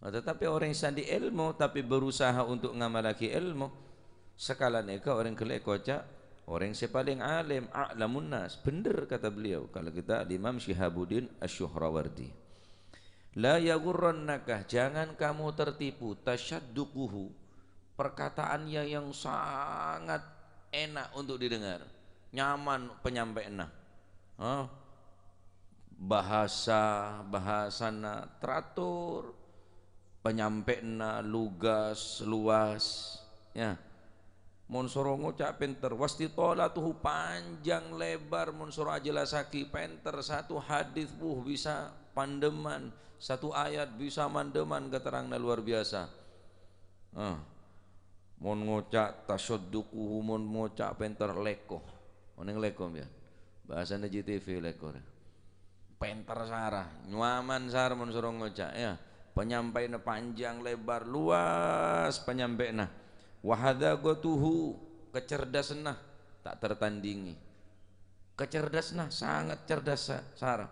Nah, tatapè orèng sè andi' èlmo, tapè berusaha untuk ngamallaghi èlmo, sakalèna nèka orèng ghellâ' èkoca' orèng sè palèng alèm, a'lamun nas. Bhender, kata beliau, kalau kita Imam Syihabuddin Asy-Syuhrawardi. "La yaghurrannaka, jangan kamu tertipu, tasyadduquhu, perkataannya yang sangat enak untuk didengar, nyaman penyampaiannya. Hah? Bahasa, bahasana teratur, penyampaiannya lugas, luas, ya." Mon soro ngoca' pènter, "Wastitolatuhu," panjang lebar, mon soro ajellassaghi pènter, satu hadis, wuh, bisa pandeman, satu ayat bisa mandeman keterangannya luar biasa. Ah. Mon ngoca' tasyadduquhu, mon ngoca' pènter lèko. Onèng lèko, ya. Bahasana J T V lèko. Pènter sara, nyaman sara mon soro ngoca', ya. Penyampaiannya panjang lebar, luas penyampaiannya. Wa hadzaqatuhu, kecerdasannya tak tertandingi. Kecerdasannya sangat cerdas sa-, sara.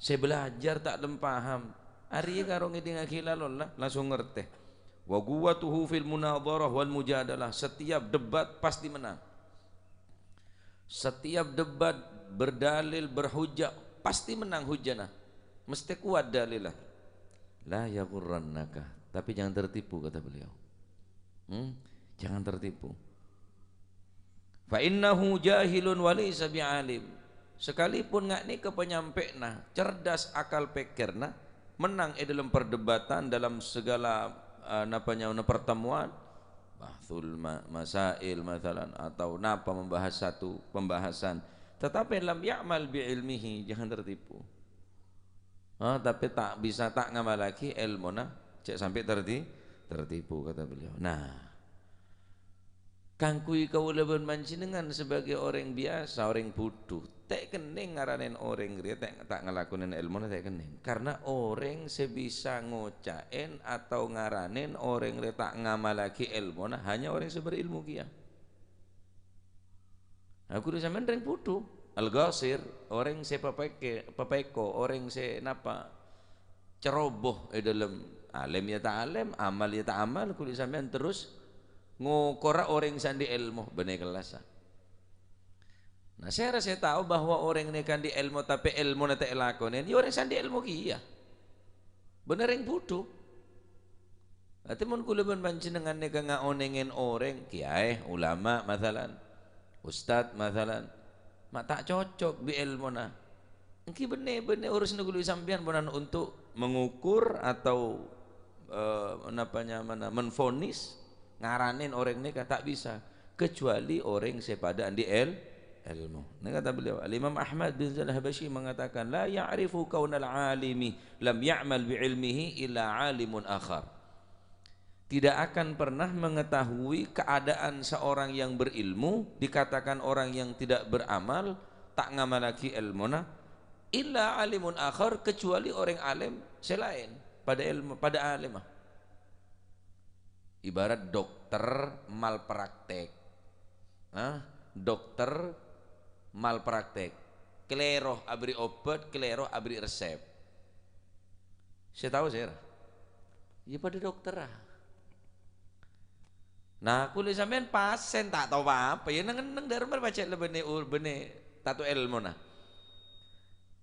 Sè belajar ta' lem paham. Arèya karo ngèdingngaghi la-, la-, langsung ngartè. Wa quwwatuhu fil munadharah wal mujadalah. Setiap debat pasti menang. Setiap debat berdalil, berhujjah, pasti menang hujjana. Mesti kuat dalilnya. "La yaghurrannaka," tapi jangan tertipu, kata beliau. Hmm? Jangan tertipu. "Fa innahu jahilun wa laysa bi'alim." Sekalipun nga' nèka panyampè'na, cerdas akal pèkkèrna, menang è dâlem perdebatan, dalam segala, eh, napa nyaona pertemuan, bahsul ma-, masail, masalan, atau napa membahas satu pembahasan, tetapi lam ya'mal bi ilmihi, jangan tertipu. Ah, tapè ta' bisa ta' ngamallaghi èlmona, jhâ' sampè' terti-, tertipu, kata beliau. Nah, kaangghuy kaulâ bân panjhennengngan sebagai orèng biyasa, orèng budhu, ta' kennèng ngaranèn orèng rèya ta', ta' ngalakonèn èlmona, ta' kennèng. Karena orèng sè bisa ngoca'èn atau ngaranèn orèng rèya ta' ngamallaghi èlmona hanya orèng sè berilmu kèya. Aku dhu sampèyan rèng budhu, al-ghasir, orèng sè papèkè-, papèko, orèng sè napa, ceroboh è dâlem alèm ya ta' alèm, amal ya ta' amal, kulâ sampèyan terros ngokora orèng sè andi' èlmo, bânnè kellassa. Nah, sèra sè tao bahwa orèng nèka andi' èlmo, tapè èlmona ta' èlakonèn, ya orèng sè andi' èlmo kèya. Bânnè rèng budhu. Artè mon kulâ bân panjhennengngan nèka ngaonèngèn orèng, kiyaè, ulama, masalan, ustad, masalan, ma' ta' cocok bi' èlmona. Ènggi bânnè, bânnè urusanna kulâ sampèyan, bukan untuk mengukur atau, eh, napa nyamana, menvonis, ngaranèn orèng nèka, ta' bisa, kecuali orèng sè padâ andi' èl-, èlmo. Nèka kata beliau, Al-Imam Ahmad bin Zainal Habasyi mengatakan, "La ya'rifu kaunal alimi lam ya'mal bi ilmihi illa alimun akhar." Tidak akan pernah mengetahui keadaan seorang yang berilmu, dikatakan orang yang tidak beramal, ta' ngamallaghi èlmona, illa alimun akhar, kecuali orèng alèm sè laèn, padâ èlmo, padâ alèm, ah. Ibarat dokter malpraktek. Hah? Dokter malpraktek. Kalèro aberri' obat, kalèro aberri' resep. Sè tao sèra? Ya padâ dokterra. Nah, kulâ sampèyan pasèn ta' tao pa-apa, ya neng-enneng dârâmma pajhât la bânnè ur-, bânnè tanto èlmona.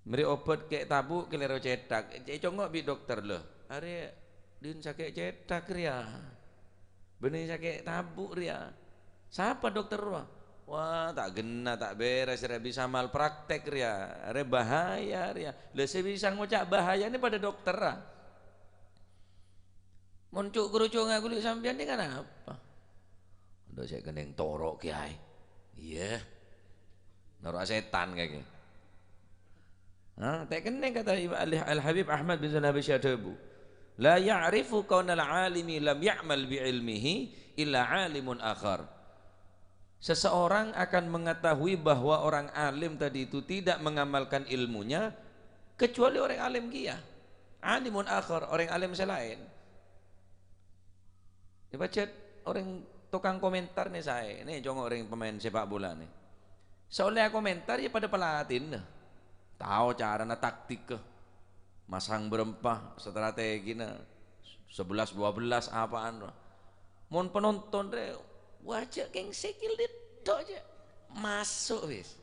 Mèrè obat kè' tabu', kalèro cèthak. Ècongngo' bi' dokter, "Lho, arè dhina sakè' cèthak rèya. Bânnè sakè' tabu' rèya. Sapa dokter rowa?" "Wah, ta' ghenna, ta' bèrès rèya, bisa malpraktek rèya. Arè bahaya rèya." Lah, sè bisa ngoca' bahayana padâ dokterra. Mon cu'-krucungnga kulâ sampèyan nèka napa? Ando sè kennèng toro' kèyaè. Iyâ. Noro' sètan kakè. Ha, ta' kennèng kata Imam Al-, Al-Habib Ahmad bin Zainal Habasyi adhâbu, "La ya'rifu kaunal alimi lam ya'mal bi ilmihi illa alimun akhar." Seseorang akan mengetahui bahwa orang alim tadi itu tidak mengamalkan ilmunya kecuali orang alim kèya. Alimun akhar, orang alim sè laèn. Ya, pajhât orèng tokang komentar nè saè, nè congngo' orèng pemain sepak bola nè. Sè ollè akomentar ya padâ pelatihna. Tao carana taktikka. Masang bârâmpa, strategina, sebelas dua belas apaan. Mon penonton rè, wajâ kèng sèkèl dâ' tok jâ'. Maso' wis.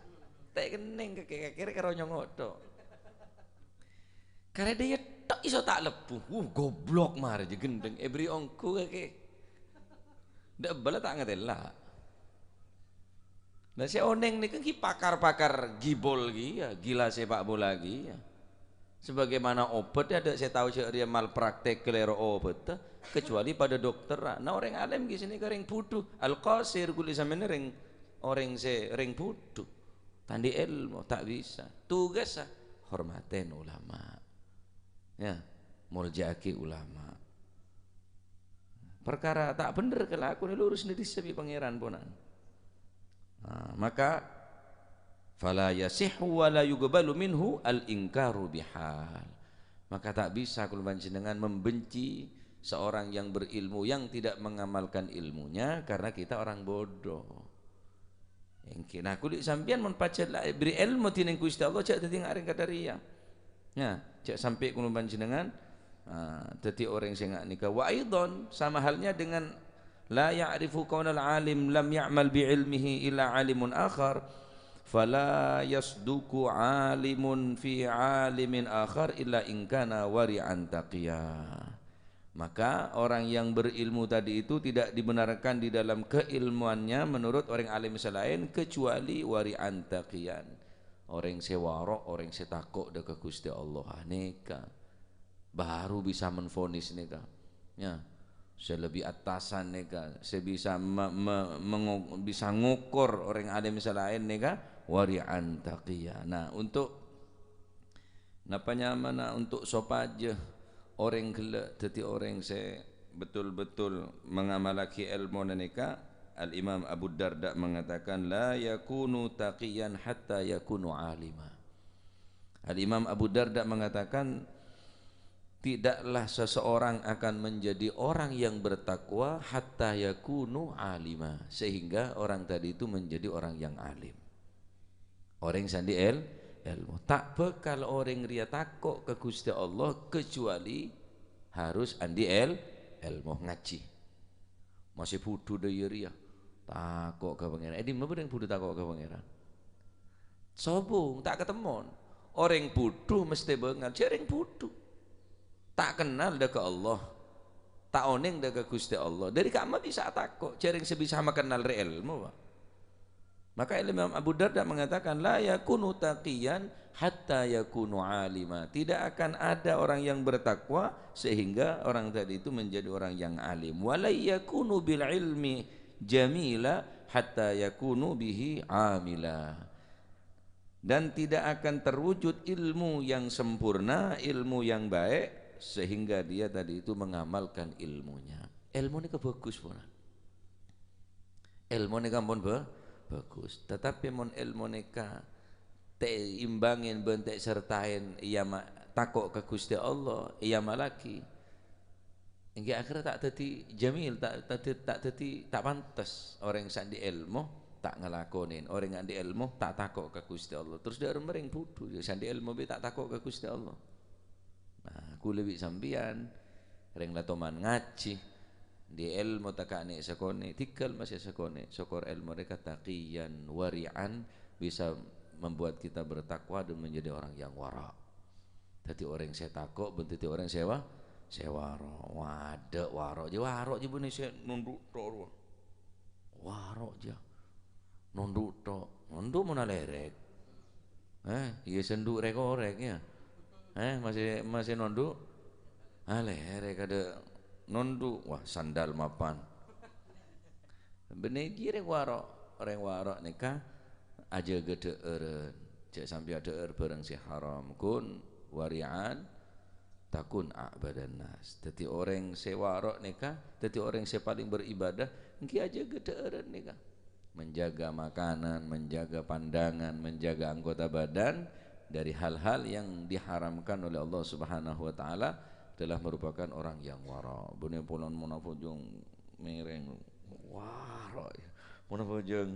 Ta' kennèng kakè-kakè rè karo nyongngo' tok. Karè dâjâ tok iso ta' lebbhu. Wuh, goblok marè jâ gendheng. Èbri ongghu kakè. Dâ' ebbâlla ta' ngatèla. Lah, sè onèng nèka ghi pakar-pakar gibol ghi, ya, gila sepak bola ghi, ya. Sebagaimana obat, ya, adâ' sè tao jâ' rèya malpraktek kalèro obat, kecuali padâ dokter. Nah, orèng alèm ghi sè nèka rèng budhu. Al-qasir, kulâ sampèyan rèng, orèng sè rèng budhu. Ta' andi' èlmo, ta' bisa. Tugassa, hormatè ulama. Ya, molja'aghi ulama. Parkara ta' bhendher kalakonè lurus nèdissa bi' Pangèran, ponan. Nah, maka, "Fala yasihhu wa la yuqbalu minhu al-inkaru bihal." Maka tak bisa kulâ panjhennengngan membenci seorang yang berilmu yang tidak mengamalkan ilmunya karena kita orang bodoh. Ènggi, nah, kulâ sampèyan mon pajhât la èbri èlmo dhinèng Ghustè Allah, jâ' dhâddhi nga' rèng kadhâriyâ. Nah, jâ' sampè' kulâ panjhennengngan, ah, dhâddhi orèng sè nga' nèka. Wa aidon, sama halnya dengan la ya'rifu kaunal alim lam ya'mal bi ilmihi illa alimun akhar. "Fala yasduqu alimun fi alimin akhar illa in kana wari'an taqiya." Maka orang yang berilmu tadi itu tidak dibenarkan di dalam keilmuannya menurut orang alim selain kecuali wari'an taqiyan. Orang se waro', orang se tako' dha ka Guste Allah, aneka. Baru bisa menvonis neka. Ya, se lebbi attasan neka, se bisa me-, me-, mengo-, bisa ngokor orang alim selain neka, wari'an taqiya. Nah, untuk napa nyamana, untuk sopaja orang gella' daddi orang se betul-betul mengamalagi ilmu neka, Al-Imam Abu Darda mengatakan, "La yakunu taqiyan hatta yakunu alima." Al-Imam Abu Darda mengatakan, "Tidaklah seseorang akan menjadi orang yang bertakwa hatta yakunu alima," sehingga orang tadi itu menjadi orang yang alim. Orang yang sandi el-, ilmu. Tak bakal orang ria tako' ke Gusti Allah kecuali harus andi el-, ilmu ngaji. Masih budhu dha iyâ rèya. Tako' ka Pangèran. Eh, dimma bâdâ orèng budhu tako' ka Pangèran? Sobung, ta' katemmon. Orèng budhu mestè bângal, jhâ' orèng budhu. Ta' kennal dâ' ka Allah. Ta' onèng dâ' ka Ghustè Allah. Dâri ka'emma bisa atako', jhâ' orèng sè bisa makennal rè èlmo, Pak. Maka Imam Abu Darda mengatakan, "La yakunu taqiyan hatta yakunu alima." Tidak akan ada orang yang bertakwa sehingga orang tadi itu menjadi orang yang alim. "Wa la yakunu bil ilmi jamila hatta yakunu bihi amila." Dan tidak akan terwujud ilmu yang sempurna, ilmu yang baik, sehingga dia tadi itu mengamalkan ilmunya. Èlmo nèka bhâghus, ponan. Èlmo nèka ampon bhâ-, bhâghus. Tetapi mon èlmo nèka ta' èimbangè bân ta' èsertaè, iyâ ma-, tako' ka Ghustè Allah, iyâ malaghi. Èngghi akhèrra ta' dhâddhi jamil, ta', ta' dhâ-, ta' dhâddhi, ta' pantes. Orèng sè andi' èlmo ta' ngalakonè, orèng andi' èlmo ta' tako' ka Ghustè Allah. Terros dâ' remma orèng budhu, sè andi' èlmo bi' ta' tako' ka Ghustè Allah. Nah, kulâ bi' sampèyan, rèng la toman ngajhi, andi' èlmo ta' kanè sakonè', dhingghâl masè sakonè', sokor èlmo rèka taqiyan wari'an bisa membuat kita bertakwa dan menjadi orang yang wara'. Dhâddhi orèng sè tako' bân dhâddhi orèng sè wa-, sè wara'. Wadâ' wara' jiyâ, wara' jiyâ bânnè sè nondhu' tok rowa. Wara' jiyâ. Nondhu' tok. Nondhu' mon alèrèk. Eh, iyâ sè nondhu' rèk-orèk, yâ. Eh, masè, masè nondhu'? Alèrèk adâ' nondhu'. Wah, sandal mapan. Bânnè jiyâ rèng wara'. Rèng wara' nèka ajâgâ dhâ'ârân. Jhâ' sampè' adhâ'âr bhârâng sè haram. Kun wari'an takun a'badan nas. Dhâddhi orèng sè wara' nèka, dhâddhi orèng sè palèng beribadah, èngghi ajâgâ dhâ'ârân nèka. Menjaga makanan, menjaga pandangan, menjaga anggota badan dari hal-hal yang diharamkan oleh Allah Subhanahu wa Ta'ala adalah merupakan orang yang wara'. Bânnè polana mon abhâjâng mèrèng, wara', yâ. Mon abhâjâng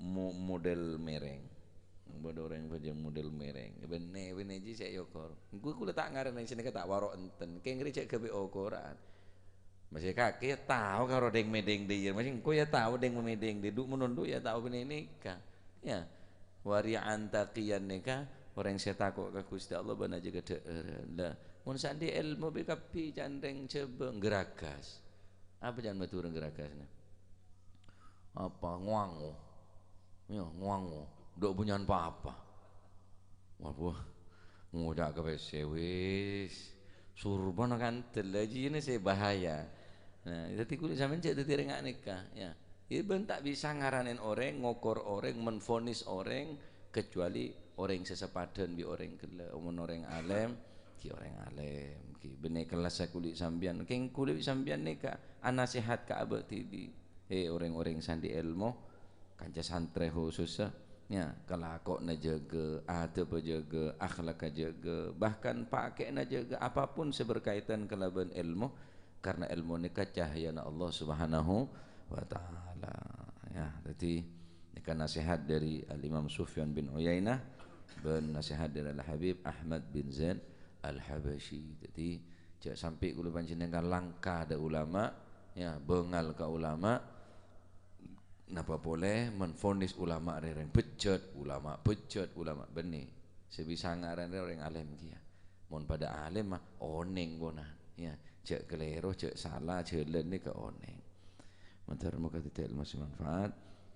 mo-, model mèrèng. Bâdâ orèng abhâjâng model mèrèng. Bânnè, bânnè jiyâ sè èokor. Engko' kulâ ta' ngarana sè nèka ta' wara' enten. Kèng rè jhâ' ghâbây okoran. Masè kakè yâ tao karo dèng-mèdèng dâ' iyâ. Masè engko' yâ tao dèng-mèdèng dâ'. Dhu' mon nondhu' yâ tao bânnè nèka. Yâ. Wari'an taqiyan nèka orèng sè tako' ka Ghustè Allah bân ajâgâ dhâ'ârân. Lah, mon sè andi' èlmo bi' kabbhi can rèng Jhâbâ nggâragas. Apa can Madhurâ nggâragasna? Apa? Ngowango. Yâ, ngowango. Dhu' bânnya'an pa-apa. Wah, ngoca' ka pèssè, wis. Surbana kantèl, la jiyâ nè sè bahaya. Nah, dhâddhi kulâ sampèyan jhâ' dhâddhi rèng nèka, yâ. Yâ, bân ta' bisa ngaranèn orèng, ngokor orèng, menvonis orèng, kecuali orèng sè sapadhân bi' orèng ghellâ'. Mon orèng alèm, ghi orèng alèm, ghi bânnè kellassa kulâ sampèyan. Kèng kulâ sampèyan nèka anasèhat ka abâ' dhibi'. Hè, orèng-orèng sè andi' èlmo, kanca santrè khusussa, yâ, kalakowanna jâgâ, adâbbhâ jâgâ, akhlakka jâgâ, bahkan pakè'na jâgâ, apapun sè berkaitan kalabân èlmo, karna èlmo nèka cahayana Allah Subhanahu wa Ta'ala. Yâ, dhâddhi nèka nasèhat dâri Al-Imam Sufyan bin Uyainah bân nasèhat dâri Al-Habib Ahmad bin Zaid Al-Habasyi. Dhâddhi, jhâ' sampè' kulâ panjhennengngan langka dâ' ulama, yâ, bângal ka ulama, Napa polè mon vonis ulama rè rèng bejjhât, ulama bejjhât, ulama bânnè. Sè bisa ngarana rèng alèm kèya. Mon padâ alèm mah onèng ponan, ya. Jhâ' kalèro, jhâ' sala, jhâlân nèka onèng. Mator moghâ dhâddhi èlmo sè manfaat,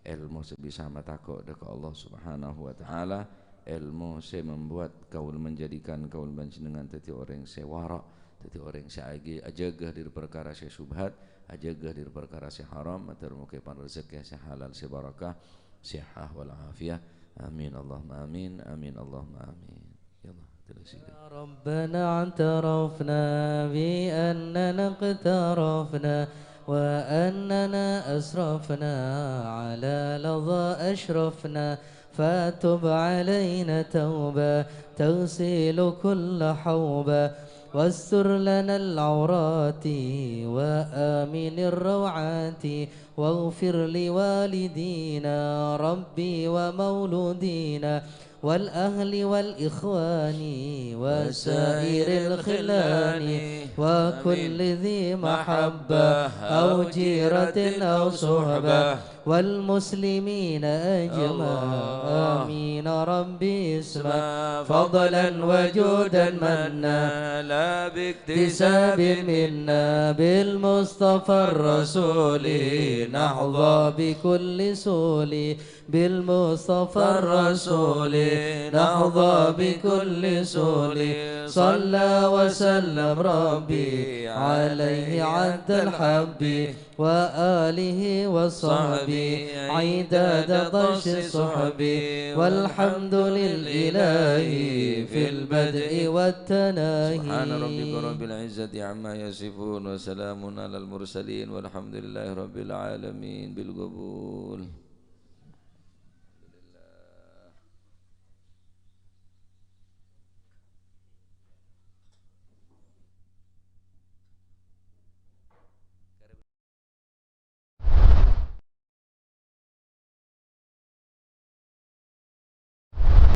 èlmo sè bisa matako' dâ' ka Allah Subhanahu wa Ta'ala, èlmo sè membuat kaulâ, menjadikan kaulâ panjhennengngan dhâddhi orèng sè wara', dhâddhi orèng sè agi-, ajâgâ dhâri parkara sè syubhat, ajâgâ dhâri parkara sè haram, mator moghâ èpana rejhekkè sè halal, sè barakah, sihah wal afiyah. Amin, Allahumma amin, amin, Allahumma amin. Ya Allah, terus itu. ربنا اعترفنا بأننا اقترفنا وأننا أسرفنا على لظى أشرفنا فتب علينا توبة تغسل كل حوبة واستر لنا العورات وآمن الروعات واغفر لوالدينا ربي ومولودينا والأهل والإخوان وسائر الخلان وكل ذي محبة أو جيرة أو صحبة والمسلمين أجمع. آمين. ربي اسمع فضلا وجودا منا لا باكتساب منا بالمصطفى الرسول نحظى بكل سول بالمصطفى الرسول نحظى بكل سول صلى وسلم ربي عليه عد الحب وآله وصحبه عداد طش الصحب والحمد للإله في البدء والتناهي. سبحان ربك رب العزة عما يصفون وسلام على المرسلين والحمد لله رب العالمين بالقبول.